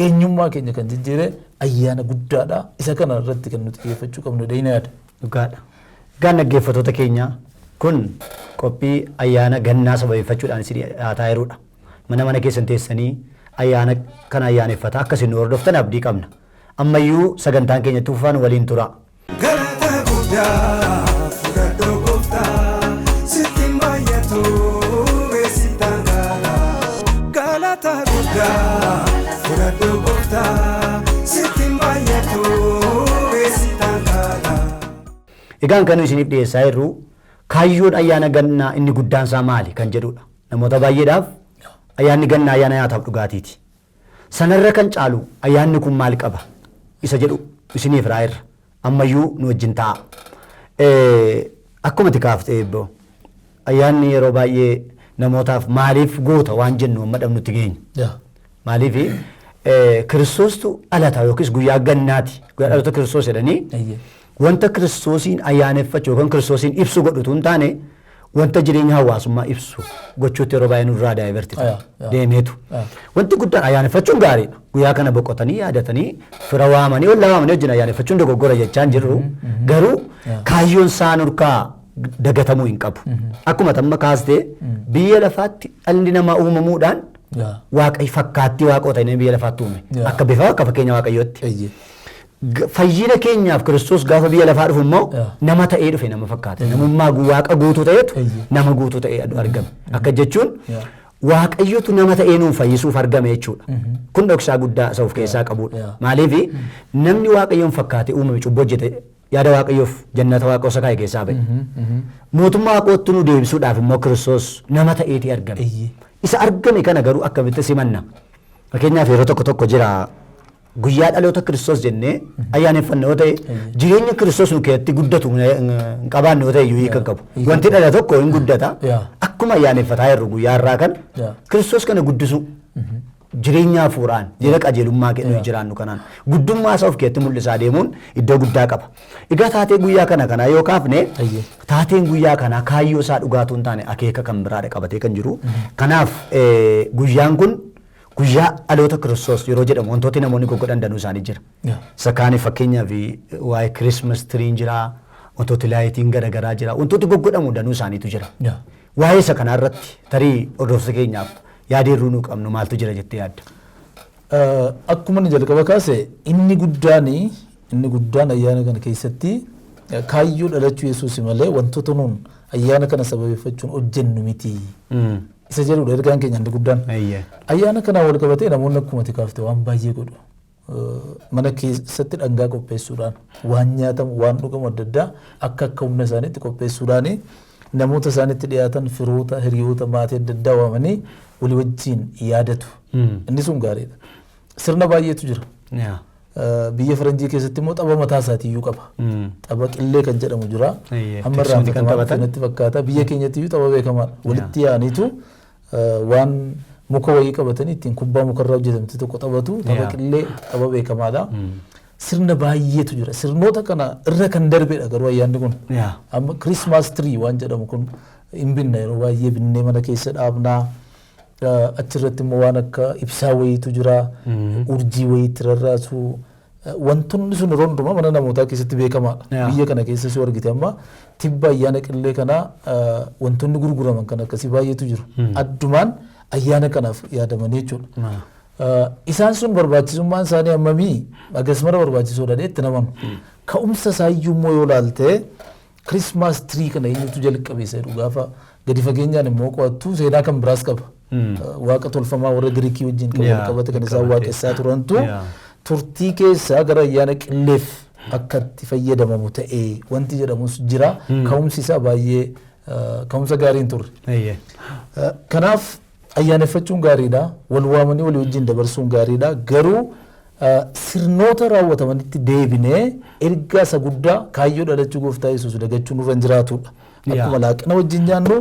C: eenyummaa keenya kan jijjiire ayyaana guddaadha. Isa kana irratti kan nuti xiyyeeffachuu qabnu jedhee yaada.
D: Dhugaadha. Egaan dhaggeeffattoota keenya, kun qophii ayyaana gannaa sababeeffachuudhaan isin dhiyaataa jirudha. Mana mana keessan teessanii ayyaana kana ayyaaneffataa akka isin nu hordoftan abdii qabna. Ammayyuu sagantaan keenya itti fufaan waliin tura.
E: Galata guddaa fudhadhu gooftaa, sitti hin baay'atu beeksiftaan gaala. Galata guddaa fudhadhu gooftaa, sitti hin baay'atu beeksiftaan gaala.
D: Egaan kan nuyi isiniif dhiyeessaa jirru kaayyoon ayyaana gannaa inni guddaan isaa maali kan jedhudha. Namoota baay'eedhaaf ayyaanni gannaa ayyaana nyaataaf dhugaatiiti. Sanarra kan caalu ayyaanni kun maal qaba isa jedhu isiniif raayirra. Ammayyuu nu wajjin ta'a. Akkuma itti kaaftee eebboo, ayyaanni yeroo baay'ee namootaaf maaliif goota waan jennu amma dhabnutti geenya. Maaliif Kiristoostu dhalata yookiis guyyaa gannaati, guyyaa dhaloota Kiristoos jedhanii wanta Kiristoosiin ayyaaneffachuu yookaan Kiristoosiin ibsu godhutu hin taane, wanta jireenya hawaasummaa ibsu gochuutti yeroo baay'ee nurraa divert ta'a deemeetu. Wanti guddaan ayyaaneffachuun gaariidha. Guyyaa kana boqotanii yaadatanii, fira waamanii, ollaa waamanii wajjin ayyaaneffachuun dogoggora jechaa hin jirru. Garuu kaayyoon isaa nurkaa dagatamuu hin qabu. Akkuma tamma kaastee, biyya lafaatti dhalli namaa uumamuudhaan Waaqayyo fakkaattii waaqota inni biyya lafaatti uume. Akka bifa, akka fakkeenya Waaqayyootti. Fayyina keenyaaf Kiristoos gaafa biyya lafaa dhufu immoo nama ta'ee dhufe, nama fakkaate. Namummaa Waaqa guutuu ta'etu nama guutuu ta'ee argame. Akka jechuun Waaqayyotu nama ta'ee nuun fayyisuuf argame jechuudha. Kun dhoksaa guddaa isa of keessaa qabudha. Maaliif namni Waaqayyoon fakkaate uumame cubbuu hojjete, yaada Waaqayyoof jannata Waaqa isa kaa'e keessaa ba'e. Mootummaa Waaqootti nu deebisuudhaaf immoo Kiristoos nama ta'eeti argame. Isa argame kana garuu akkamitti simanna? Fakkeenyaaf, yeroo tokko tokko jira, guyyaa dhaloota Kiristoos jennee ayyaaneffanna yoo ta'e, jireenya Kiristoos nu keessatti guddatu hin qabaanne yoo ta'e iyyuu hiika hin qabu. Wanti dhala tokko hin guddata. Akkuma ayyaaneffataa jirru guyyaa har'aa kana Kiristoos kana guddisuu, jireenya hafuuraan, jireenya qajeelummaa keenya nuyi jiraannu kanaan guddummaa isaa of keessatti mul'isaa deemuun iddoo guddaa qaba. Egaa taatee guyyaa kana kanaa yoo kaafne, taateen guyyaa kanaa kaayyoo isaa dhugaatuu hin taane akeeka kan biraadha qabatee kan jiru. Kanaaf guyyaan kun guyyaa dhaloota Kiristoos yeroo jedhamu wantooti namoonni goggodhan danuu isaanii jira. Isa kaaniif fakkeenyaaf waa'ee Christmas treen jira, wantooti lightiin garaagaraa jira, wantooti goggodhamu danuu isaaniitu jira. Waa'ee isa kanaa irratti tarii hordoftoota keenyaaf yaada nuu qabnu maaltu jira jettee yaadda?
C: Akkuma inni jalqaba kaase, inni guddaan ayyaana kana keessatti kaayyoo dhalachuu Yesuus malee wantoota nuun ayyaana kana sababeeffachuun hojjennu miti. Isa jedhudha ergaan keenya inni guddaan. Ayyaana kanaan wal qabatee namoonni akkuma ati kaafte waan baay'ee godhu. Mana keessatti dhangaa qopheessuudhaan, waan nyaatamu, waan dhugamu adda addaa akka akka humna isaaniitti qopheessuudhaan, namoota isaanitti dhiyaatan, firoota, hiriyoota, maatii adda addaa waamanii walii wajjin yaadatu. Inni sun gaariidha. Sirna baay'eetu jira. Biyya faranjii keessatti immoo tapha mataa isaatiiyyuu qaba. Tapha qillee kan jedhamu jira. Hamma
D: Tiksoonni kan
C: irraanfatamaa
D: taphatan.
C: natti fakkaata. Biyya keenyatti iyyuu tapha beekamaadha. Walitti yaa'aniitu waan muka wayii qabatanii ittiin kubbaa mukarraa hojjetamte tokko taphatu. Tapha qillee tapha beekamaadha. Sirna baay'eetu jira. Sirnoota kana irra kan darbedha garuu ayyaanni kun. Amma Christmas tree waan jedhamu kun hin binna, yeroo baay'ee binnee mana keessa dhaabnaa. Achirratti immoo waan akka ibsaa wayiitu jira. Urjii wayiitti rarraasu. Wantoonni sun yeroo hundumaa mana namootaa keessatti beekamaadha. Biyya kana keessa si argite, amma tibba ayyaana qillee kanaa wantoonni gurguraman kan akkasii baay'eetu jiru. Addumaan ayyaana kanaaf yaadamanii jechuudha. Isaan sun barbaachisummaan isaanii hammamii agas mara barbaachisoodha itti namanu. Ka'umsa isaayyuu immoo yoo ilaalte, Christmas tree kana eenyutu jalqabe isa jedhu gaafa gadi fageenyaan immoo qo'attu, seenaa kan biraas qaba. Waaqa tolfamaa warra Giriikii wajjin kan wal qabate, kan isaan waaqessaa turantu Turtii keessaa gara ayyaana qilleef akka itti fayyadamamu ta'ee wanti jedhamus jira. Ka'umsi isaa baay'ee ka'umsa gaarii hin turre. Kanaaf ayyaaneffachuun gaariidha. Wal waamanii walii wajjin dabarsuun gaariidha. Garuu sirnoota raawwatamanitti deebinee ergaa isa guddaa kaayyoo dhalachuu gooftaa Yesuus dagachuun nurra hin jiraatudha. Akkuma laaqana wajjin nyaannu,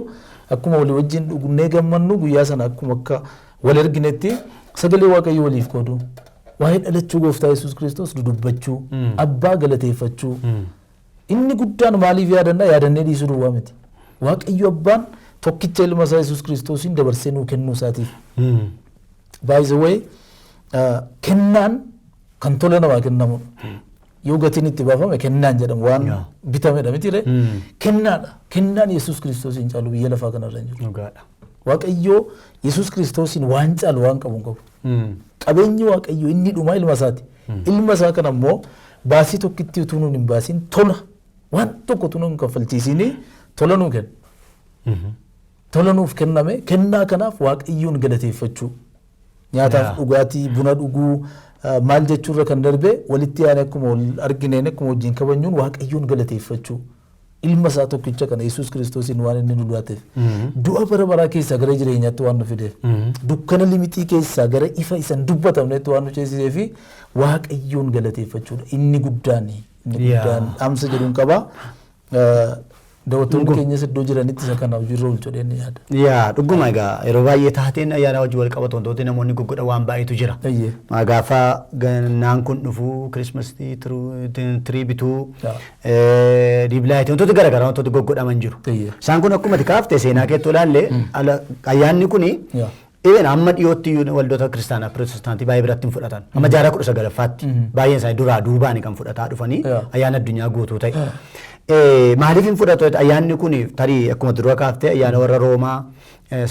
C: akkuma walii wajjin dhugnee gammannu, guyyaa sana akkuma akka wal erginetti sagalee Waaqayyoo waliif qooduu, waa'ee dhalachuu gooftaa Yesuus Kiristoos dudubbachuu, abbaa galateeffachuu. Inni guddaan maaliif yaadanna? Yaadannee dhiisuu duwwaa miti. Waaqayyo abbaan tokkicha ilma isaa Yesuus Kiristoosiin dabarsee nuu kennuu isaatiif. By the way, kennaan kan tola namaa kennamudha. Yoo gatiin itti baafame kennaan jedhamu waan bitamedha miti ree? Kennaadha. Kennaan Yesuus Kiristoosiin caalu biyya lafaa kanarra hin jiru. Waaqayyo Yesuus Kiristoosiin waan caalu waan qabu hin qabu. Qabeenyi Waaqayyo inni dhumaa ilma isaati. Ilma isaa kana immoo baasii tokkitti utuu nuun hin baasiin, tola, waan tokko utuu nuun hin kaffalchiisiin tola nuu kenna. Tola nuuf kenname kennaa kanaaf Waaqayyoon galateeffachuu. Nyaataaf dhugaatii, buna dhuguu, maal jechuurra kan darbe, walitti yaane akkuma wal argineen akkuma wajjin kabajnuun Waaqayyoon galateeffachuu. Ilma isaa tokkicha kana Yesuus Kiristoosiin waan inni nu laateef. Du'a bara baraa keessaa gara jireenyaatti waan nu fideef. Dukkana limixii keessaa gara ifa isa hin dubbatamnetti waan nu ceesisee fi Waaqayyoon galateeffachuudha. Inni guddaan inni guddaan dhaamsa jedhuun qaba. Daawwattoonni keenyas iddoo jiranitti isa kana hojiirra oolchu jedheen ni yaada.
D: Yaa, dhuguma egaa yeroo baay'ee taateen ayyaana wajjin wal qabatu wantooti namoonni goggodhan waan baay'eetu jira. Gaafa gannaan kun dhufu Christmas tree bituu, diiblaayitii, wantoota garaagaraa wantoota goggodhaman jiru. Isaan kun akkuma ati kaafte seenaa keetti olaalle ayyaanni kuni even amma dhiyootti iyyuu waldoota kiristaanaa pirootestaantii baay'ee biratti hin fudhatan. Amma jaarraa 19ffaatti baay'een isaanii duraa duubaan kan fudhataa dhufanii ayyaana addunyaa guutuu ta'e. Maaliif hin fudhatu? Ayyaanni kun tarii akkuma dura kaaftee ayyaana warra Roomaa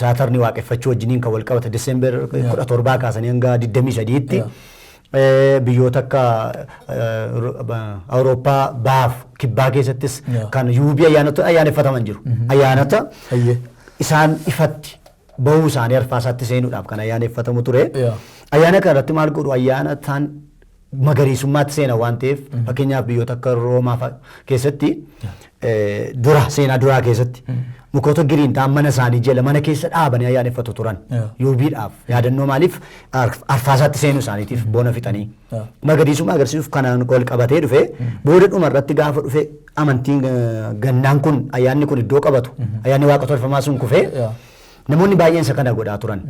D: Saatarni waaqeffachuu wajjiniin kan wal qabate, December 17 kaasanii hanga 23tti biyyoota akka Awurooppaa bahaaf kibbaa keessattis kan yuubii ayyaanota ayyaaneffataman jiru. Ayyaanota isaan ifatti bahuu isaanii arfaasaatti seenuudhaaf kan ayyaaneffatamu ture. Ayyaana kana irratti maal godhu? Ayyaana isaan magariisummaatti seenan waan ta'eef, fakkeenyaaf biyyoota akka Roomaa fa'a keessatti dura seenaa duraa keessatti mukoota green ta'an mana isaanii jala, mana keessa dhaabanii ayyaaneffatu turan. Yuubiidhaaf yaadannoo maaliif arfaasaatti seenuu isaaniitiif bona fixanii. Magariisummaa agarsiisuuf kanaan wal qabatee dhufe. Booda dhuma irratti gaafa dhufe amantiin gannaan kun, ayyaanni kun iddoo qabatu, ayyaanni waaqa tolfamaa sun kufee namoonni baay'een isa kana godhaa turan.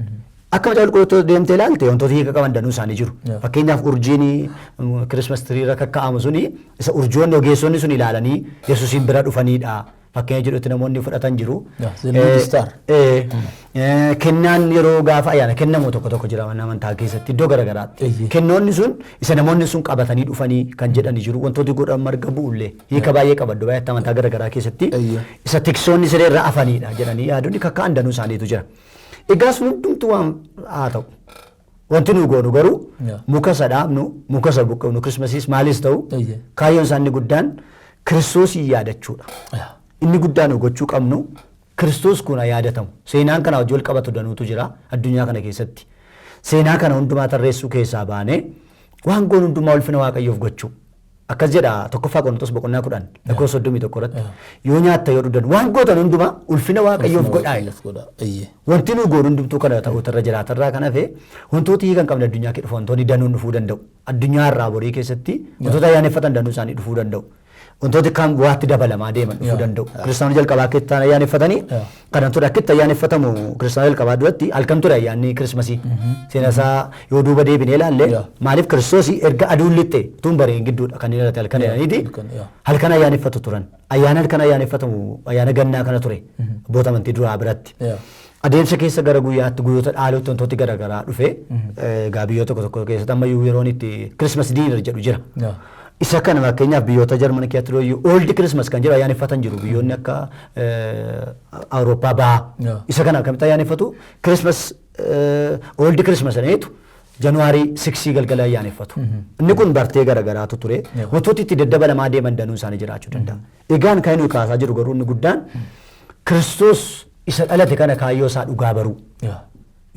D: Akka macaafa qulqulluu deemtee ilaalte wantoota hiika qaban danuu isaanii jiru. Fakkeenyaaf urjiin Christmas tree irra kakkaa'amu suni isa urjoonni ogeessonni sun ilaalanii Yesuusiin bira dhufanidha. Fakkeenya jedhutti namoonni fudhatan jiru.
C: Yeah, the lead star.
D: Kennaan yeroo gaafa ayyaana kennamu tokko tokko jira mana amantaa keessatti iddoo garaagaraatti. Kennoonni sun isa namoonni sun qabatanii dhufanii kan jedhani jiru. Wantooti godhan marga bu'ullee hiika baay'ee qaba iddoo baay'eetti amantaa garaagaraa keessatti. Isa tiksoonni siree irra afanidha jedhanii yaadonni kakka'an danuu isaaniitu jira. Egaa sun hundumtuu waan haa ta'u. Wanti nu goonu garuu muka isa dhaabnu, muka isa buqqifnu, Christmasiis maalis ta'u, kaayyoon isaa inni guddaan Kiristoosiin yaadachuudha. Inni guddaan nu gochuu qabnu Kiristoos kun haa yaadatamu. Seenaan kana wajjin wal qabatu danuutu jira addunyaa kana keessatti. Seenaa kana hundumaa tarreessuu keessaa baanee waan goonu hundumaa ulfina Waaqayyoof gochuu. Akkas jedha 1ffaa Qorontos boqonnaa 10 lakkoofsa 31 irratti. Yoo nyaatta, yoo dhugdan, waan gootan hundumaa ulfina Waaqayyoof godhaa jedha.
C: Waaqayyoof godhaa.
D: Wanti nu goonu hundumtuu kana ta'uutu irra jiraata irraa kan hafe wantooti hiika hin qabne addunyaa keessa dhufu wantoonni danuun dhufuu danda'u. Addunyaa irraa borii keessatti wantoota ayyaaneffatan danuu isaanii dhufuu danda'u. Wantooti kaan waatti dabalamaa deeman dhufuu danda'u. Kiristaanota jalqabaa akka itti ayyaaneffatanii kanan ture, akka itti ayyaaneffatamu kiristaanota jalqabaa duratti halkan ture ayyaanni Kirismasii. Seenaa isaa yoo duuba deebinee ilaalle, maaliif Kiristoos erga aduun lixxe utuu hin bari'in gidduudha kan inni dhalate halkan jedhaniiti halkan ayyaaneffatu turan. Ayyaana halkan ayyaaneffatamu ayyaana gannaa kana ture abboota amantii duraa biratti. Adeemsa keessa gara guyyaatti guyyoota dhaaluutti wantooti garaagaraa dhufe. Egaa biyyoota tokko tokko keessatti ammayyuu yeroon itti Christmas dinner jedhu jira. Isa kana fakkeenyaaf biyyoota Jarman keessatti iyyuu Old Christmas kan jedhu ayyaaneffatan jiru biyyoonni akka Awurooppaa bahaa. Isa kana akkamitti ayyaaneffatu? Christmas, Old Christmas jedhaniitu January 6 galgala ayyaaneffatu. Inni kun bartee garaagaraatu ture. Wantooti itti daddabalamaa deeman danuu isaanii jiraachuu danda'a. Egaan kan inni kaasaa jiru garuu inni guddaan Kiristoos isa dhalate kana kaayyoo isaa dhugaa baruu.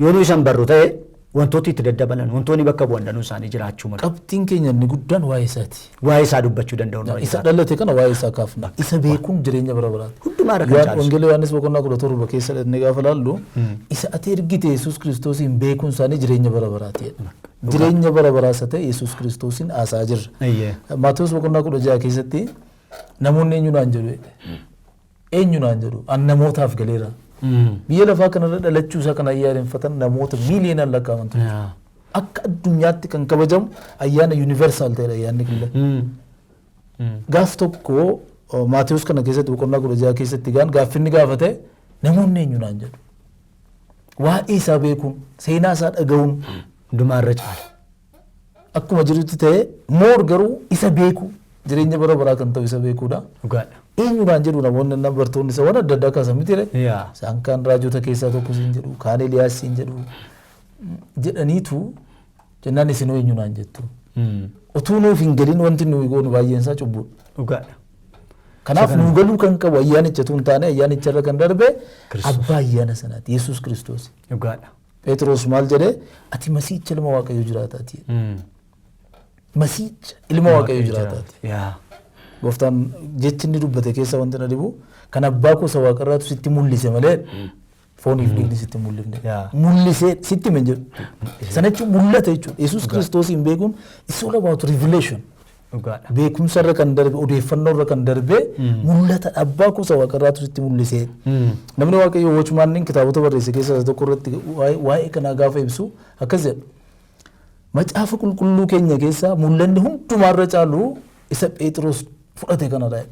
D: Yoo nu isan barru ta'e Wantooti itti daddabalan, wantoonni bakka bu'an danuu isaanii jiraachuu malu.
C: Qabxiin keenya inni guddaan waa'ee isaati.
D: Waa'ee isaa dubbachuu danda'u nurra
C: Isa
D: jiraata.
C: dhalate kana waa'ee isaa kaafna. Isa beekuun jireenya bara baraati.
D: Hundumaa irra kan caalchisu.
C: Wangeela Yohaannis boqonnaa 17 keessa dhaqnee gaafa laallu, isa ati ergite Yesuus Kiristoosiin beekuun isaanii jireenya bara baraati jedha. Jireenya bara baraa isa ta'e Yesuus Kiristoosiin haasa'aa jirra. Maatewos boqonnaa 16 keessatti namoonni eenyu naan jedhu jedhe. Eenyu naan jedhu, an namootaaf galeera. Biyya lafaa kanarra dhalachuu isaa kan ayyaaneffatan namoota miiliyoonaan lakkaa'amantu jiru. Akka addunyaatti kan kabajamu ayyaana universal ta'edha ayyaanni kun. Gaaf tokko Maatewos kana keessatti boqonnaa 16 keessatti gaan gaaffinni gaafate, namoonni eenyu naan jedhu. Waa'ee isaa beekuun, seenaa isaa dhaga'uun
D: Hundumaa irra caala.
C: Akkuma jirutti ta'e, more garuu isa beeku, jireenya bara baraa kan ta'u isa beekuudha.
D: Dhugaadha.
C: Eenyu naan jedhu namoonni, bartoonni isa waan adda addaa kaasan miti ree? Isaan kaan raajota keessaa tokko siin jedhu, kaan Eliyaas siin jedhu jedhaniitu jennaan, isinoo eenyu naan jettu? Utuu nuuf hin galin wanti nuyi goonu baay'een isaa cubbuudha.
D: Dhugaadha.
C: Kanaaf nuu galuu kan qabu ayyaanicha utuu hin taane, ayyaanicha irra kan darbe
D: Kiristoos.
C: Abbaa ayyaana sanaati, Yesuus Kiristoos.
D: Dhugaadha.
C: Phexros maal jedhee? Ati Masiicha ilma Waaqayyoo jiraataati. Masiicha ilma Waaqayyoo jiraataati. Gooftaan jechi inni dubbate keessa wanti na dhibu, kan abbaa koo isa waaqarraatu sitti mul'ise malee fooniif dhiigni sitti mul'ifne. Mul'isee sitti hime jedhu. Sana jechuun mul'ata jechuudha. Yesuus Kiristoosiin beekuun it's all about revelation.
D: Dhugaadha.
C: Beekumsa irra kan darbe, odeeffannoo irra kan darbe mul'ata, abbaa koo isa waaqarraatu sitti mul'ise. Namni Waaqayyo Watchman kitaabota barreesse keessaa isa tokko irratti waa'ee kanaa gaafa ibsu akkas jedha. Macaafa qulqulluu keenya keessaa mul'anni hundumaarra caalu isa Phexros fudhate kanadha.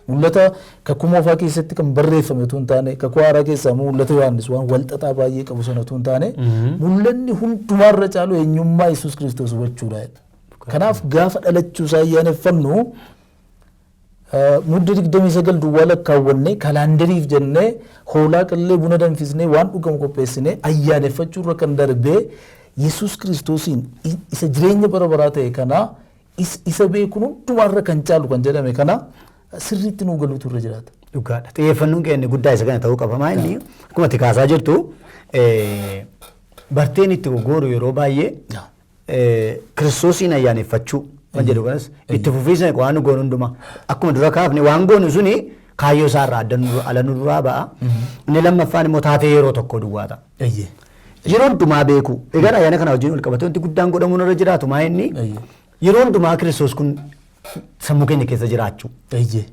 C: Mul'ata kakuu moofaa keessatti kan barreeffame utuu hin taane, kakuu haaraa keessaa immoo mul'ata Yohaannis waan walxaxaa baay'ee qabu sana utuu hin taane, mul'anni hundumaarra caalu eenyummaa Yesuus Kiristoos hubachuudha. Kanaaf gaafa dhalachuu isaa ayyaaneffannu, Mudde 29 duwwaa lakkaawwannee kalaandariif jennee hoolaa qallee, buna danfisnee, waan dhugamu qopheessinee ayyaaneffachuu irra kan darbee, Yesuus Kiristoosiin isa jireenya bara baraa ta'e kana, isa beekuun hundumaarra kan caalu kan jedhame kana sirriitti nuu galuutu irra jiraata.
D: Dhugaadha. Xiyyeeffannoon keenya guddaa isa kana ta'uu qaba. Maa inni akkuma ati kaasaa jirtu, barteen itti goggooru yeroo baay'ee Kiristoosiin ayyaaneffachuu kan jedhu kanas itti fufiinsa waan goonu hundumaa akkuma dura kaafne, waan goonu suni kaayyoo isaarraa adda ala nu duraa ba'a. Inni lammaffaan immoo taatee yeroo tokko duwwaa ta'a. Yeroo hundumaa beeku. Egaa ayyaana kana wajjin wal qabatee wanti guddaan godhamuun irra jiraatu maa inni yeroo hundumaa Kiristoos kun sammuu keenya keessa jiraachuu.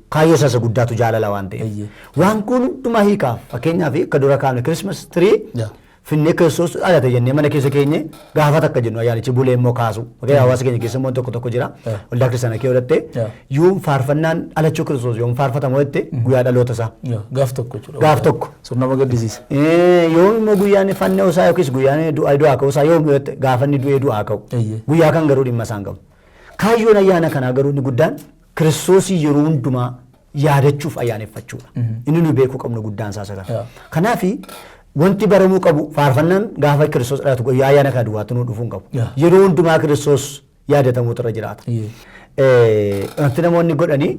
D: Kaayyoo isaa isa guddaatu jaalala waan ta'eef. Waan kun hundumaa hiikaaf, fakkeenyaaf akka dura kaafne, Christmas tree finnee Kiristoos dhalate jennee mana keessa keenye gaafa takka jennu, ayyaanichi bulee immoo kaasu. Fakkeenyaaf hawaasa keenya keessa immoo tokko tokko jira. Waldaa kiristaanaa kee godhatte yoom faarfannaan dhalachuu Kiristoos yoom faarfatamu jette, guyyaa dhaloota isaa.
C: Gaaf tokko jechuudha.
D: Gaaf tokko.
C: Sun nama gaddisiisa.
D: Yoom immoo guyyaan fannoo isaa yookiis guyyaan du'aa ka'uu isaa yoom jette, gaafa inni du'ee du'aa ka'u. Guyyaa kan garuu dhimma isaan qabu. Kaayyoon ayyaana kanaa garuu inni guddaan Kiristoosii yeroo hundumaa yaadachuuf ayyaaneffachuudha. Inni nu beekuu qabnu guddaan isaa isa kana. Kanaaf wanti baramuu qabu, faarfannaan gaafa Kiristoos dhalatu guyyaa ayyaana kana duwwaatti nu dhufuu hin qabu. Yeroo hundumaa Kiristoos yaadatamuutu irra jiraata. Wanti namoonni godhanii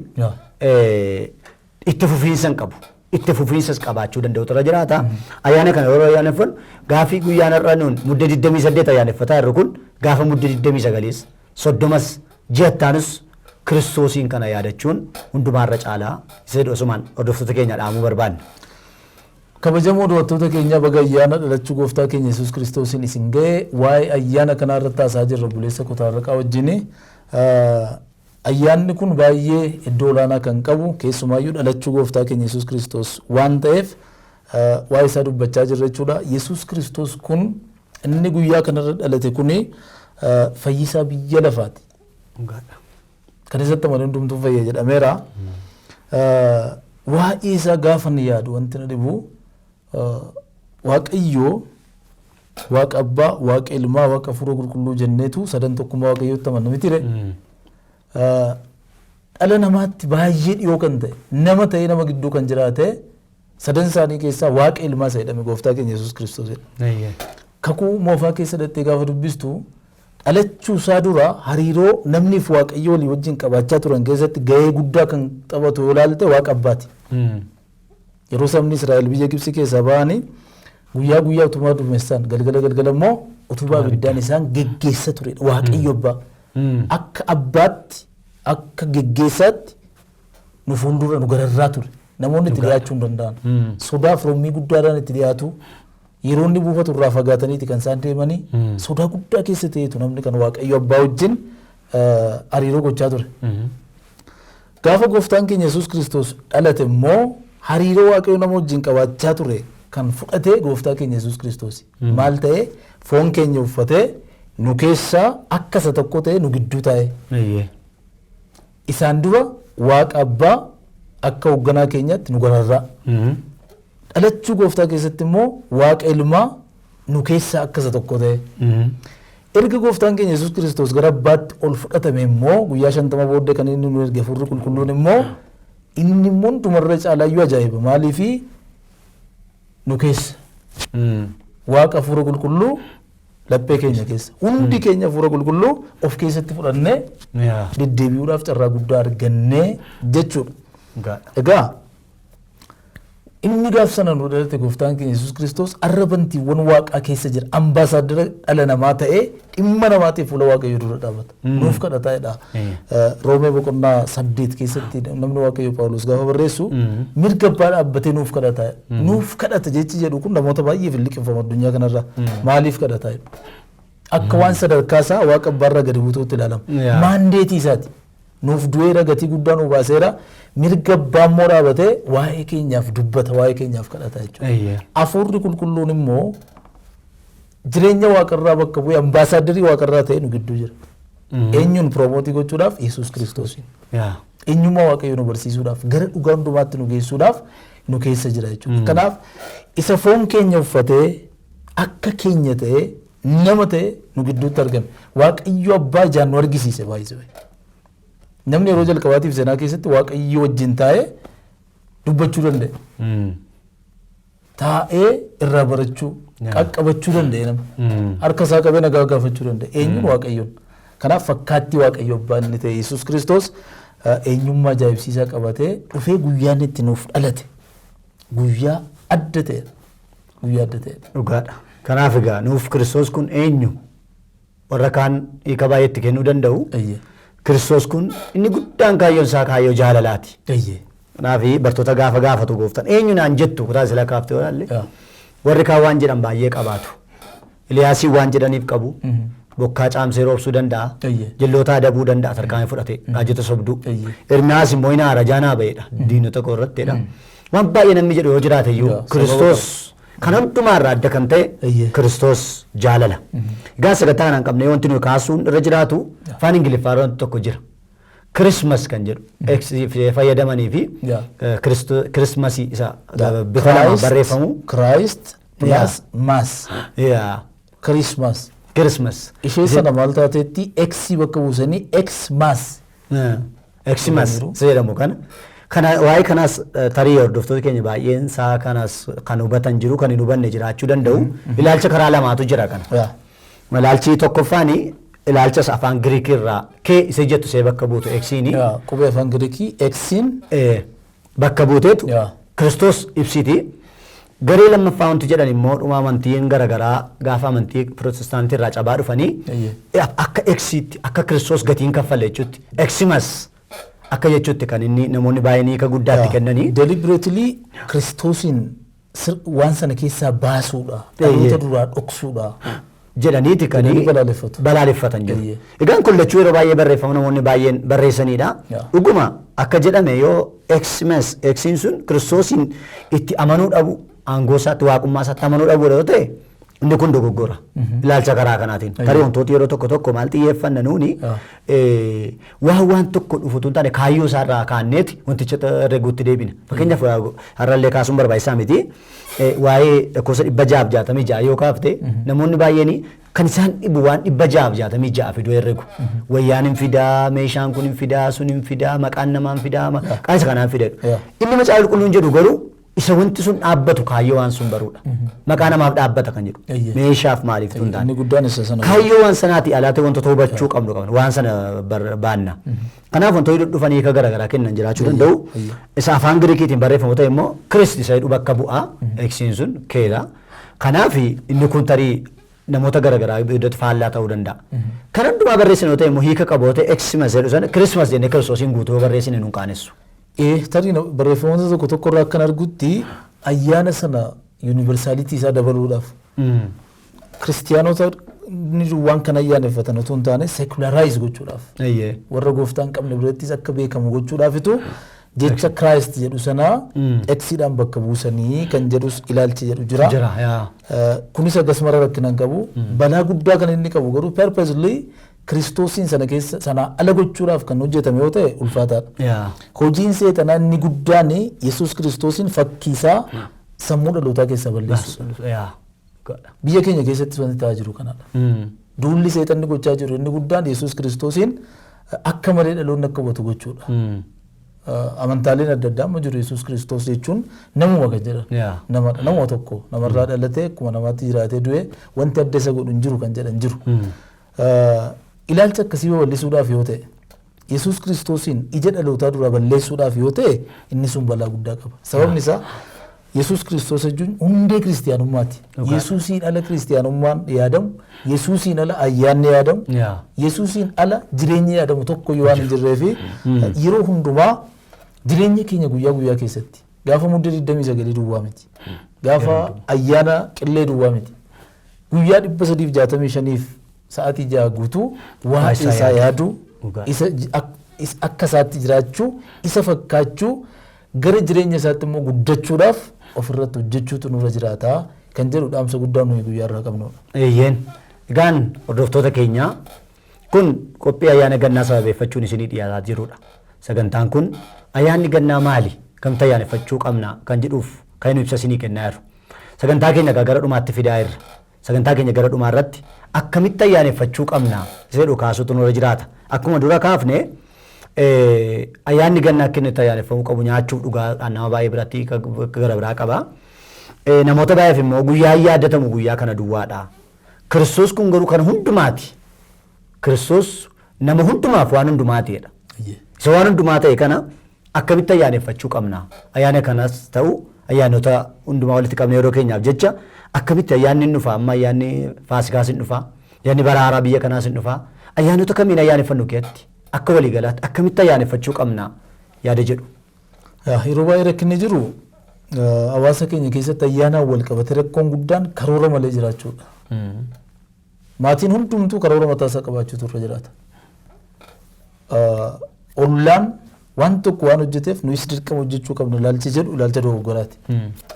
D: itti fufiinsa hin qabu. Itti fufiinsas qabaachuu danda'utu irra jiraata. Ayyaana kana yeroo ayyaaneffannu, gaafii guyyaan har'a nuun Mudde 28 ayyaaneffataa jirru kun, gaafa Mudde 29s, 30s, ji'attaanus Kiristoosiin kana yaadachuun hundumaarra caalaa isa jedhu asumaan hordoftoota keenya dhaamuu barbaanna.
C: Kabajamoo daawwattoota keenyaa, baga ayyaana dhalachuu gooftaa keenya Yesuus Kiristoosiin isin ga'e. Waa'ee ayyaana kanaa irratti haasa'aa jirra obboleessa Kotaarraqaa wajjin. Ayyaanni kun baay'ee iddoo olaanaa kan qabu, keessumaayyuu dhalachuu gooftaa keenya Yesuus Kiristoos waan ta'eef waa'ee isaa dubbachaa jirra jechuudha. Yesuus Kiristoos kun inni guyyaa kanarra dhalate kuni fayyisaa biyya lafaati. Kan isatti amane hundumtuu fayya jedhameera. Waa'ee isaa gaafa ni yaadu wanti na dhibu, Waaqayyoo Waaqa Abbaa, Waaqa Ilmaa, Waaqa Hafuura Qulqulluu jenneetu sadan tokkummaa Waaqayyootti amanna miti ree? Dhala namaatti baay'ee dhiyoo kan ta'e, nama ta'ee nama gidduu kan jiraate, sadan isaanii keessaa Waaqa Ilmaa isa jedhame gooftaa keenya Yesuus Kiristoos jedha. Kakuu moofaa keessa dhattee gaafa dubbistu, dhalachuu isaa dura hariiroo namni fi Waaqayyo walii wajjin qabaachaa turan keessatti gahee guddaa kan taphatu yoo ilaalte Waaqa Abbaati. Yeroo sabni Israa'el biyya Gibxi keessaa ba'anii Guyyaa guyyaa utubaa duumessaan, galgala galgala immoo utubaa ibiddaan isaan geggeessa turedha. Waaqayyo abbaa. Akka abbaatti, akka geggeessaatti nu fuuldura nu gararraa ture. Namoonni itti dhiyaachuu hin danda'an. Sodaa firommii guddaadhaan itti dhiyaatu. Yeroo inni buufatu irraa fagaataniiti kan isaan deemanii, sodaa guddaa keessa ta'eetu namni kan Waaqayyo abbaa wajjin hariiroo gochaa ture. Gaafa gooftaan keenya Yesuus Kiristoos dhalate immoo hariiroo Waaqayyo nama wajjin qabaachaa ture kan fudhate gooftaa keenya Yesuus Kiristoos. Maal ta'e? Foon keenya uffatee nu keessaa akka isa tokko ta'e nu gidduu taa'e. Isaan dura Waaqa abbaa akka hoogganaa keenyaatti nu gararraa. Dhalachuu gooftaa keessatti immoo Waaqa ilmaa nu keessaa akka isa tokko ta'e. Erga gooftaan keenya Yesuus Kiristoos gara abbaatti ol fudhatame immoo guyyaa 50 booddee kan inni nu erge Hafuurri Qulqulluun immoo, inni immoo hundumarra caalaayyuu ajaa'iba. Maaliifi? Nu keessa. Waaqa Hafuura Qulqulluu laphee keenya keessa. Hundi keenya Hafuura Qulqulluu of keessatti fudhannee deddeebi'uudhaaf carraa guddaa argannee jechuudha. Egaa inni gaaf sana nu dhalate gooftaan keenya Yesuus Kiristoos arra bantiiwwan waaqaa keessa jira. Ambaasaaddara dhala namaa ta'ee dhimma namaatiif fuula Waaqayyoo dura dhaabata. Nuuf kadhataa jedha. Roomee boqonnaa 8 keessatti namni Waaqayyoo Phaawulos gaafa barreessu mirga abbaa dhaabbatee nuuf kadhataa jedha. Nuuf kadhata jechi jedhu kun namoota baay'eef hin liqimfamu addunyaa kanarra. Maaliif kadhataa jedhu? Akka waan sadarkaa isaa Waaqa abbaarraa gadi buutuutti ilaalama. Maandeetii isaati. Nuuf du'eera, gatii guddaa nu baaseera, mirga abbaa immoo dhaabatee waa'ee keenyaaf dubbata, waa'ee keenyaaf kadhata jechuudha. Hafuurri Qulqulluun immoo jireenya waaqarraa bakka bu'ee ambaasaaddarii waaqarraa ta'ee nu gidduu jira. Eenyuun promote gochuudhaaf? Yesuus Kiristoosiin. Eenyummaa Waaqayyoo nu barsiisuudhaaf, gara dhugaa hundumaatti nu geessuudhaaf nu keessa jira jechuudha. Kanaaf isa foon keenya uffatee akka keenya ta'ee nama ta'e nu gidduutti argame. Waaqayyo abbaa ijaan nu argisiise baay'isee. Namni yeroo jalqabaatiif seenaa keessatti Waaqayyo wajjin taa'ee dubbachuu danda'e. Taa'ee irraa barachuu, qaqqabachuu danda'e nama. Harka isaa qabee nagaa gaafachuu danda'e. Eenyuun? Waaqayyoon. Kanaaf fakkaattii Waaqayyo abbaa inni ta'e Yesuus Kiristoos eenyummaa ajaa'ibsiisaa qabatee dhufee guyyaan itti nuuf dhalate guyyaa adda ta'edha. Guyyaa adda ta'edha.
D: Dhugaadha. Kanaaf egaa nuuf Kiristoos kun eenyu? Warra kaan hiika baay'ee itti kennuu danda'u. Kiristoos kun inni guddaan kaayyoon isaa kaayyoo jaalalaati. Kanaaf bartoota gaafa gaafatu gooftaan eenyu naan jettu, kutaa sila kaaftee yoo ilaalle, warri kaan waan jedhan baay'ee qabaatu. Iliyaasii waan jedhaniif qabu. Bokkaa caamsee roobsuu danda'a. Jilloota adabuu danda'a tarkaanfii fudhate. Raajota sobduu. Ermiyaas immoo hin aara jaanaa ba'edha. Diinota koo irrattidha. Waan baay'ee namni jedhu yoo jiraate iyyuu, Kiristoos kan hundumaa irraa adda kan ta'e Kiristoos jaalala. Egaa sagantaa kanaan qabnee wanti nuyi kaasuun irra jiraatu afaan Ingiliffaa irra wanti tokko jira. Christmas kan jedhu X fayyadamanii fi Christmasii isa bifa lamaan barreeffamu.
C: Christ plus Mass. Christmas.
D: Christmas.
C: Ishee sana maal taateetti X bakka buusanii X Mass.
D: Xmas isa jedhamu kana. Kana waa'ee kanaas tarii hordoftoota keenya baay'een isaa kanas kan hubatan jiru, kan hin hubanne jiraachuu danda'u. Ilaalcha karaa lamaatu jira kana. Ilaalchi tokkoffaan ilaalcha isa afaan Giriikii irraa kee isa jettu ishee bakka buutu Xiini.
C: Qubee afaan Giriikii Xiin
D: bakka buuteetu Kiristoos ibsiti. Garee lammaffaa wanti jedhan immoo dhuma amantiin garaagaraa gaafa amantii Pirootestaantii irraa cabaa dhufanii akka Xiitti, akka Kiristoos gatiin kaffale jechuutti, Xmas akka jechuutti kan inni namoonni baay'een hiika guddaatti kennanii.
C: Deliberately Kiristoosiin waan sana keessaa baasuudha. Dhaloota duraa dhoksuudha.
D: Jedhaniiti kan
C: Jedhanii balaaleffatu.
D: Balaaleffatan jiru. Egaan kun lachuu yeroo baay'ee barreeffama namoonni baay'een barreessanidha. Dhuguma akka jedhame yoo Xmas Xiin sun Kiristoosiin itti amanuu dhabu, aangoo isaatti, waaqummaa isaatti amanuu dhabuudha yoo ta'e, inni kun dogoggora. Ilaalcha karaa kanaatiin. Tarii wantooti yeroo tokko tokko maal xiyyeeffanna nuuni, waan tokko dhufu tun taane kaayyoo isaarraa kaanneeti wanticha herreeguutti deebina. Fakkeenyaaf har'allee kaasuun barbaachisaa miti. Waa'ee lakkoofsa 666 yoo kaafte, namoonni baay'een kan isaan dhibu waan 666 fiduu herregu. Wayyaan hin fidaa, meeshaan kun hin fidaa, sun hin fidaa, maqaan namaa hin fidaa, maqaan isa kanaan fida. Inni Macaafa Qulqulluun jedhu garuu Isa wanti sun dhaabbatu kaayyoo waan sun baruudha. Maqaa namaaf dhaabbata kan jedhu. Meeshaaf maaliif tun taane.
C: Inni guddaan isa sana.
D: Kaayyoo waan sanaati alaatti wantoota hubachuu qabnu qabna. Waan sana baanna. Kanaaf wantoonni dhufanii hiika garaagaraa kennan jiraachuu danda'u. Isa afaan Giriikiitiin barreeffamu ta'e immoo Kirist isa jedhu bakka bu'aa. Eksiin sun keedha. Kanaaf inni kun tarii namoota garaagaraa iddootti faallaa ta'uu danda'a. Kan hundumaa barreessine yoo ta'e immoo hiika qabu yoo ta'e Xmas jedhu sana Christmas jennee Kiristoosiin guutuu yoo barreessine nun qaanessu.
C: Tarii barreeffamoota tokko tokko irraa akkan argutti ayyaana sana universality isaa dabaluudhaaf kiristiyaanota inni waan kana ayyaaneffatan otoo hin taane secularize gochuudhaaf warra gooftaa hin qabne birattis akka beekamu gochuudhaafitu jecha Christ jedhu sana Xiidhaan bakka buusanii kan jedhus ilaalchi jedhu jira.
D: Jira yaa.
C: Kunis akkasuma rakkina hin qabu. Balaa guddaa kan inni qabu garuu purposely Kiristoosiin sana keessa sana ala gochuudhaaf kan hojjetame yoo ta'e ulfaataadha. Hojiin seexanaa inni guddaan Yesuus Kiristoosiin fakkiisaa sammuu dhalootaa keessaa balleessu. Biyya keenya keessatti wanti ta'aa jiru kanadha. Duulli seexanni gochaa jiru inni guddaan Yesuus Kiristoosiin akka malee dhaloonni akka hubatu gochuudha. Amantaaleen adda addaa amma jiru Yesuus Kiristoos jechuun namuma kan jedhan. Namadha, namuma tokko namarraa dhalatee akkuma namaatti jiraatee du'e wanti adda isa godhu hin jiru kan jedhan jiru. Ilaalcha akkasii babal'isuudhaaf yoo ta'e Yesuus Kiristoosiin ija dhalootaa duraa balleessuudhaaf yoo ta'e inni sun balaa guddaa qaba. Sababni isaa Yesuus Kiristoos jechuun hundee kiristiyaanummaati. Yesuusiin ala kiristiyaanummaan yaadamu, Yesuusiin ala ayyaanni yaadamu, Yesuusiin ala jireenyi yaadamu tokko waan hin jirree fi yeroo hundumaa jireenya keenya guyyaa guyyaa keessatti gaafa muddee 29 duwwaa miti. Gaafa ayyaana qillee duwwaa miti. Guyyaa 365f sa'aatii 6 guutuu waa'ee isaa yaaduu, isa akka isaatti jiraachuu, isa fakkaachuu, gara jireenya isaatti immoo guddachuudhaaf ofirratti hojjechuutu nurra jiraata kan jedhu dhaamsa guddaa nuyi guyyaa irraa qabnudha.
D: Eeyyeen. Egaan hordoftoota keenya kun qophii ayyaana gannaa sababeeffachuun isinii dhiyaataa jirudha. Sagantaan kun ayyaanni gannaa maali? Kamta ayyaaneffachuu qabna kan jedhuuf kan inni ibsa isinii kennaa jiru. Sagantaa keenya gara dhumaatti fidaa jirra. Sagantaa keenya gara dhumaa irratti akkamitti ayyaaneffachuu qabna isa jedhu kaasuutu nurra jiraata. Akkuma dura kaafne ayyaanni gannaa akka inni itti ayyaaneffamuu qabu nyaachuuf dhugaadhaan nama baay'ee biratti gara biraa qaba. Namoota baay'eef immoo guyyaa yaadatamu guyyaa kana duwwaadha. Kiristoos kun garuu kan hundumaati. Kiristoos nama hundumaaf waan hundumaati jedha. Isa waan hundumaa ta'e kana akkamitti ayyaaneffachuu qabna? Ayyaana kanas ta'u ayyaanota hundumaa walitti qabne yeroo keenyaaf jecha akkamitti ayyaanni hin dhufa? Amma ayyaanni Faasikaas hin dhufa. Ayyaanni bara haaraa biyya kanaas hin dhufa. Ayyaanota kamiin ayyaaneffannu keessatti akka waliigalaatti akkamitti ayyaaneffachuu qabna yaada jedhu.
C: Yeroo baay'ee rakkinni jiru hawaasa keenya keessatti ayyaanaan wal qabate rakkoon guddaan karoora malee jiraachuudha. Maatiin hundumtuu karoora mataa isaa qabaachuutu irra jiraata. Ollaan waan tokko waan hojjeteef nuyis dirqama hojjechuu qabna ilaalchi jedhu ilaalcha dogoggoraati.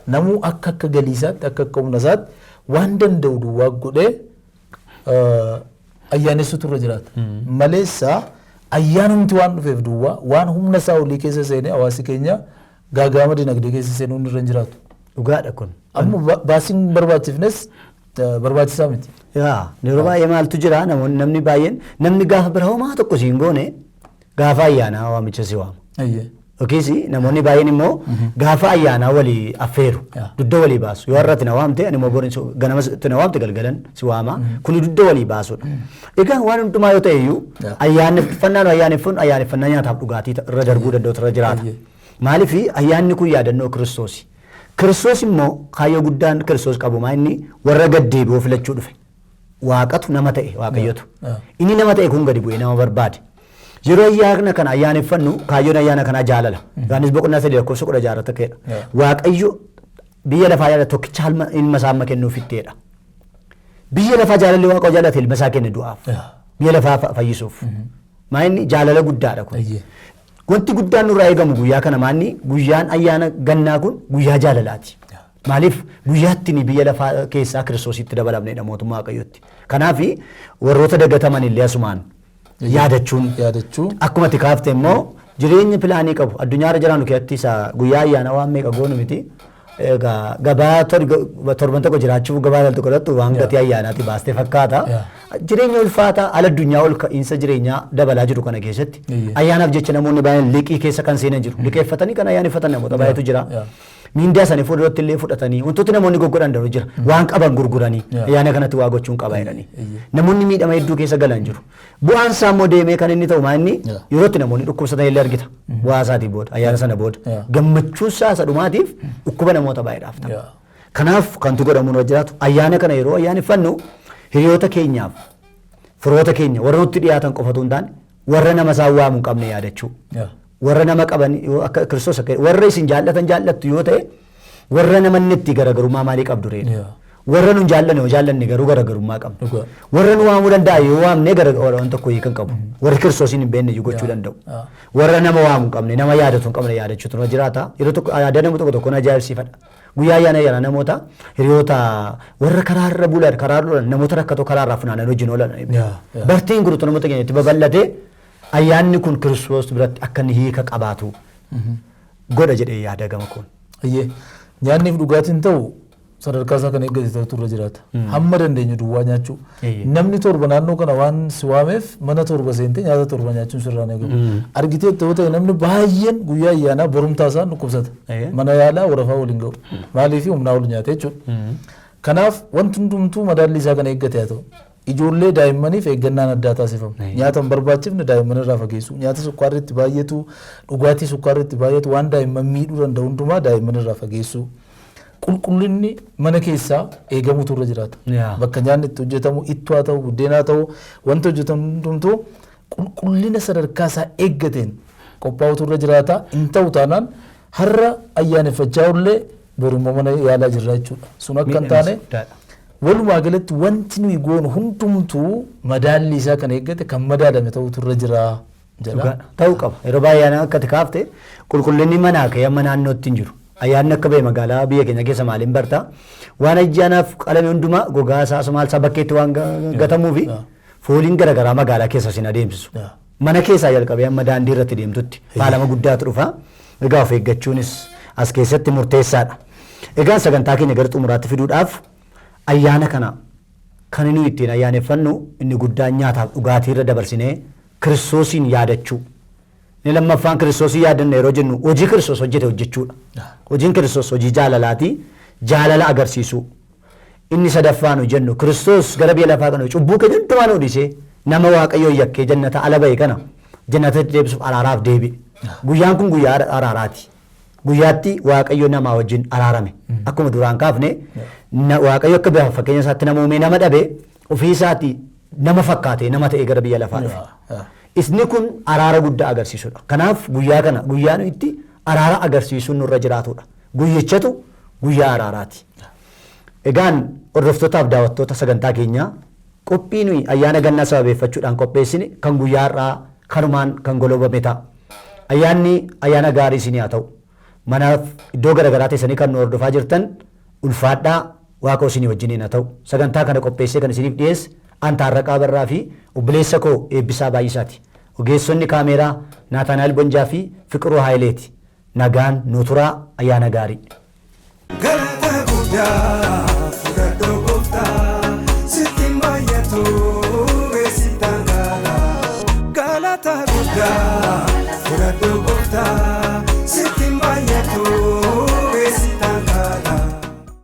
C: Namuu akka akka galii isaatti akka akka humna isaatti waan danda'u duwwaa godhee ayyaanessuutu irra jiraata. Maleessa ayyaanumti waan dhufeef duwwaa waan humna isaa olii keessa seenee hawaasi keenya gaagaama dinagdee keessa seenuun irra hin jiraatu.
D: Dhugaadha kun.
C: Amma baasiin barbaachifnes barbaachisaa miti.
D: Yaa yeroo baay'ee maaltu jira namoonni namni baay'een namni gaafa bira homaa tokko siin goone gaafa ayyaanaa waamicha si waama. Yookiis namoonni baay'een immoo gaafa ayyaanaa walii affeeru dugda walii baasu. Yoo har'atti na waamte ani immoo borin ganama na waamte galgalan si waama. Kuni dugda walii baasudha. Egaa waan hundumaa yoo ta'e iyyuu ayyaaneffannaan ayyaaneffannu ayyaaneffannaa nyaataaf dhugaatii irra darbuu danda'u irra jiraata. Maaliif ayyaanni kun yaadannoo Kiristoosi. Kiristoos immoo kaayyoo guddaan Kiristoos qabu maa inni warra gad deebi'oo filachuu dhufe. Waaqatu nama ta'e Waaqayyotu. Inni nama ta'e kun gadi bu'ee nama barbaade. Yeroo ayyaana kana ayyaaneffannu kaayyoon ayyaana kanaa jaalala. Yohaannis boqonnaa 3 lakkoofsa 16 irratti akka jedha. Waaqayyo biyya lafaa jaalala tokkicha ilma isaa amma kennuuf itteedha. Biyya lafaa jaalalli Waaqa jaalate ilma isaa kenne du'aaf. Biyya lafaa fayyisuuf. Maa inni jaalala guddaadha kun. Wanti guddaan nurraa eegamu guyyaa kana maanni guyyaan ayyaana gannaa kun guyyaa jaalalaati. Maaliif guyyaatti ni biyya lafaa keessaa Kiristoositti dabalamnedha mootummaa Waaqayyootti. Kanaaf warroota dagataman illee asumaan yaadachuun
C: Yaadachuu.
D: Akkuma itti kaafte immoo jireenya pilaanii qabu addunyaa irra jiraannu keessatti isa guyyaa ayyaana waan meeqa goonu miti. Egaa gabaa torban tokko jiraachuuf gabaa galtu godhattu waan gatii ayyaanaatti baastee fakkaata. Jireenya ulfaataa ala addunyaa ol ka'iinsa jireenyaa dabalaa jiru kana keessatti ayyaanaaf jecha namoonni baay'een liqii keessa kan seenan jiru. Liqeeffatanii kan ayyaaneffatan namoota baay'eetu jira. Miindaa isaanii fuulduratti illee fudhatanii wantoota namoonni goggodhan darbu jira. Waan qaban gurguranii ayyaana kanatti waa gochuun qaba jedhanii. Namoonni miidhama hedduu keessa galan jiru. Bu'aan isaa immoo deemee kan inni ta'u maa inni yerootti namoonni dhukkubsatan illee argita. Bu'aa isaatii booda ayyaana sana booda gammachuu isaa isa dhumaatiif dhukkuba namoota baay'eedhaaf ta'a. Kanaaf kantu godhamu nurra jiraatu ayyaana kana yeroo ayyaaneffannu hiriyoota keenyaaf firoota keenya warra nutti dhiyaatan qofatu hin taane warra nama isaan waamu hin qabne yaadachuu. Warra nama qaban yoo akka Kiristoos akka warra isin jaallatan jaallattu yoo ta'e warra namanni itti garaagarummaa maalii qabdu ree? Warra nun jaallanne yoo jaallanne garuu garaagarummaa qabna. Warra nu waamuu danda'a yoo waamne gara waan tokko hiikan qabu. Warri Kiristoosiin hin beekne iyyuu gochuu danda'u. Warra nama waamu hin qabne nama yaadatu hin qabne yaadachuutu nurra jiraata. Yeroo tokko aadaa nama tokko tokkoon ajaa'ibsiifadha. Guyyaa ayyaana ayyaana namoota hiriyoota warra karaarra bulan karaarra oolan namoota rakkatoo karaarraa funaanan wajjin oolan. Barteen kun utuu namoota keenyatti babal'atee ayyaanni kun Kiristoos biratti akka inni hiika qabaatu godha jedhee yaada gama koon.
C: Ayyee nyaanniif dhugaatiin ta'u sadarkaa isaa kan eeggate ta'utu irra jiraata. Hamma dandeenyu duwwaa nyaachuu. Namni torba naannoo kana waan si waameef mana torba seentee nyaata torba nyaachuun sirraa hin eegamu. Argitee ta'uu ta'e namni baay'een guyyaa ayyaanaa borumtaa isaan dhukkubsata. Mana yaalaa warafaa waliin ga'u. Maaliif humnaa ol nyaate jechuudha. Kanaaf wanti hundumtuu madaalli isaa kan eeggate haa ta'u. Ijoollee daa'immaniif eeggannaan addaa taasifamu. Nyaata hin barbaachifne daa'imman irraa fageessu. Nyaata sukkaarri itti baay'atu, dhugaatii sukkaarri itti baay'atu waan daa'imman miidhuu danda'u hundumaa daa'imman irraa fageessu. Qulqullinni mana keessaa eegamutu irra jiraata. Bakka nyaanni itti hojjetamu ittoo haa ta'u, buddeen haa ta'u, wanti hojjetamu hundumtuu qulqullina sadarkaa isaa eeggateen qophaa'utu irra jiraata. Hin ta'u taanaan har'a ayyaaneffachaa oollee boru immoo mana yaalaa jirra jechuudha. Sun akka hin taane walumaa galatti wanti nuyi goonu hundumtuu madaalli isaa kan eeggate kan madaalame ta'utu irra jira jedha.
D: Ta'uu qaba. Yeroo baay'ee akka ati kaafte qulqullinni manaa ka'ee amma naannootti hin jiru. Ayyaanni akka ba'e magaalaa biyya keenya keessa maaliin barta? Waan ayyaanaaf qalame hundumaa gogaa isaa maal isaa bakkeetti waan gatamuufi fooliin garaagaraa magaalaa keessa sin adeemsisu. Mana keessaa jalqabee amma daandii irratti deemtutti faalama guddaatu dhufa. Egaa of eeggachuunis as keessatti murteessaadha. Egaa sagantaa keenya gara xumuraatti fiduudhaaf ayyaana kana kan nuyi ittiin ayyaaneffannu inni guddaan nyaataaf dhugaatii irra dabarsinee Kiristoosiin yaadachuu. Inni lammaffaan Kiristoosiin yaadanna yeroo jennu hojii Kiristoos hojjete hojjechuudha. Hojiin Kiristoos hojii jaalalaati. Jaalala agarsiisuu. Inni sadaffaa nu jennu Kiristoos gara biyya lafaa kana cubbuu keenya hundumaa nu dhiisee nama Waaqayyoon yakkee jannata ala ba'e kana jannatatti deebisuuf araaraaf deebi'e. Guyyaan kun guyyaa araaraati. Guyyaatti Waaqayyo namaa wajjin araarame. Akkuma duraan kaafne Waaqayyo akka bifa fakkeenya isaatti nama uumee nama dhabe ofii isaati nama fakkaatee nama ta'ee gara biyya lafaa dhufe. Isni kun araara guddaa agarsiisudha. Kanaaf guyyaa kana guyyaa nu itti araara agarsiisuun nurra jiraatudha. Guyyichatu guyyaa araaraati. Egaan hordoftootaaf daawwattoota sagantaa keenyaa qophii nuyi ayyaana gannaa sababeeffachuudhaan qopheessine kan guyyaa har'aa kanumaan kan golobame ta'a. Ayyaanni ayyaana gaarii isinii haa ta'u. Manaaf iddoo garaagaraa teessanii kan nu hordofaa jirtan ulfaadhaa Waaqa isinii wajjiniin haa ta'u. Sagantaa kana qopheessee kan isiniif dhiyeesse an Taarraqaa Barraa fi obboleessa koo Eebbisaa Baay'isaati. Ogeessonni kaameeraa Naataanaa'el Bonjaa fi Fiqiruu Haayileeti. Nagaan nuu turaa ayyaana gaarii.
E: Galata guddaa fudhadhu gooftaa sitti hin baay'atu beeksiftaan gaala. Galata guddaa.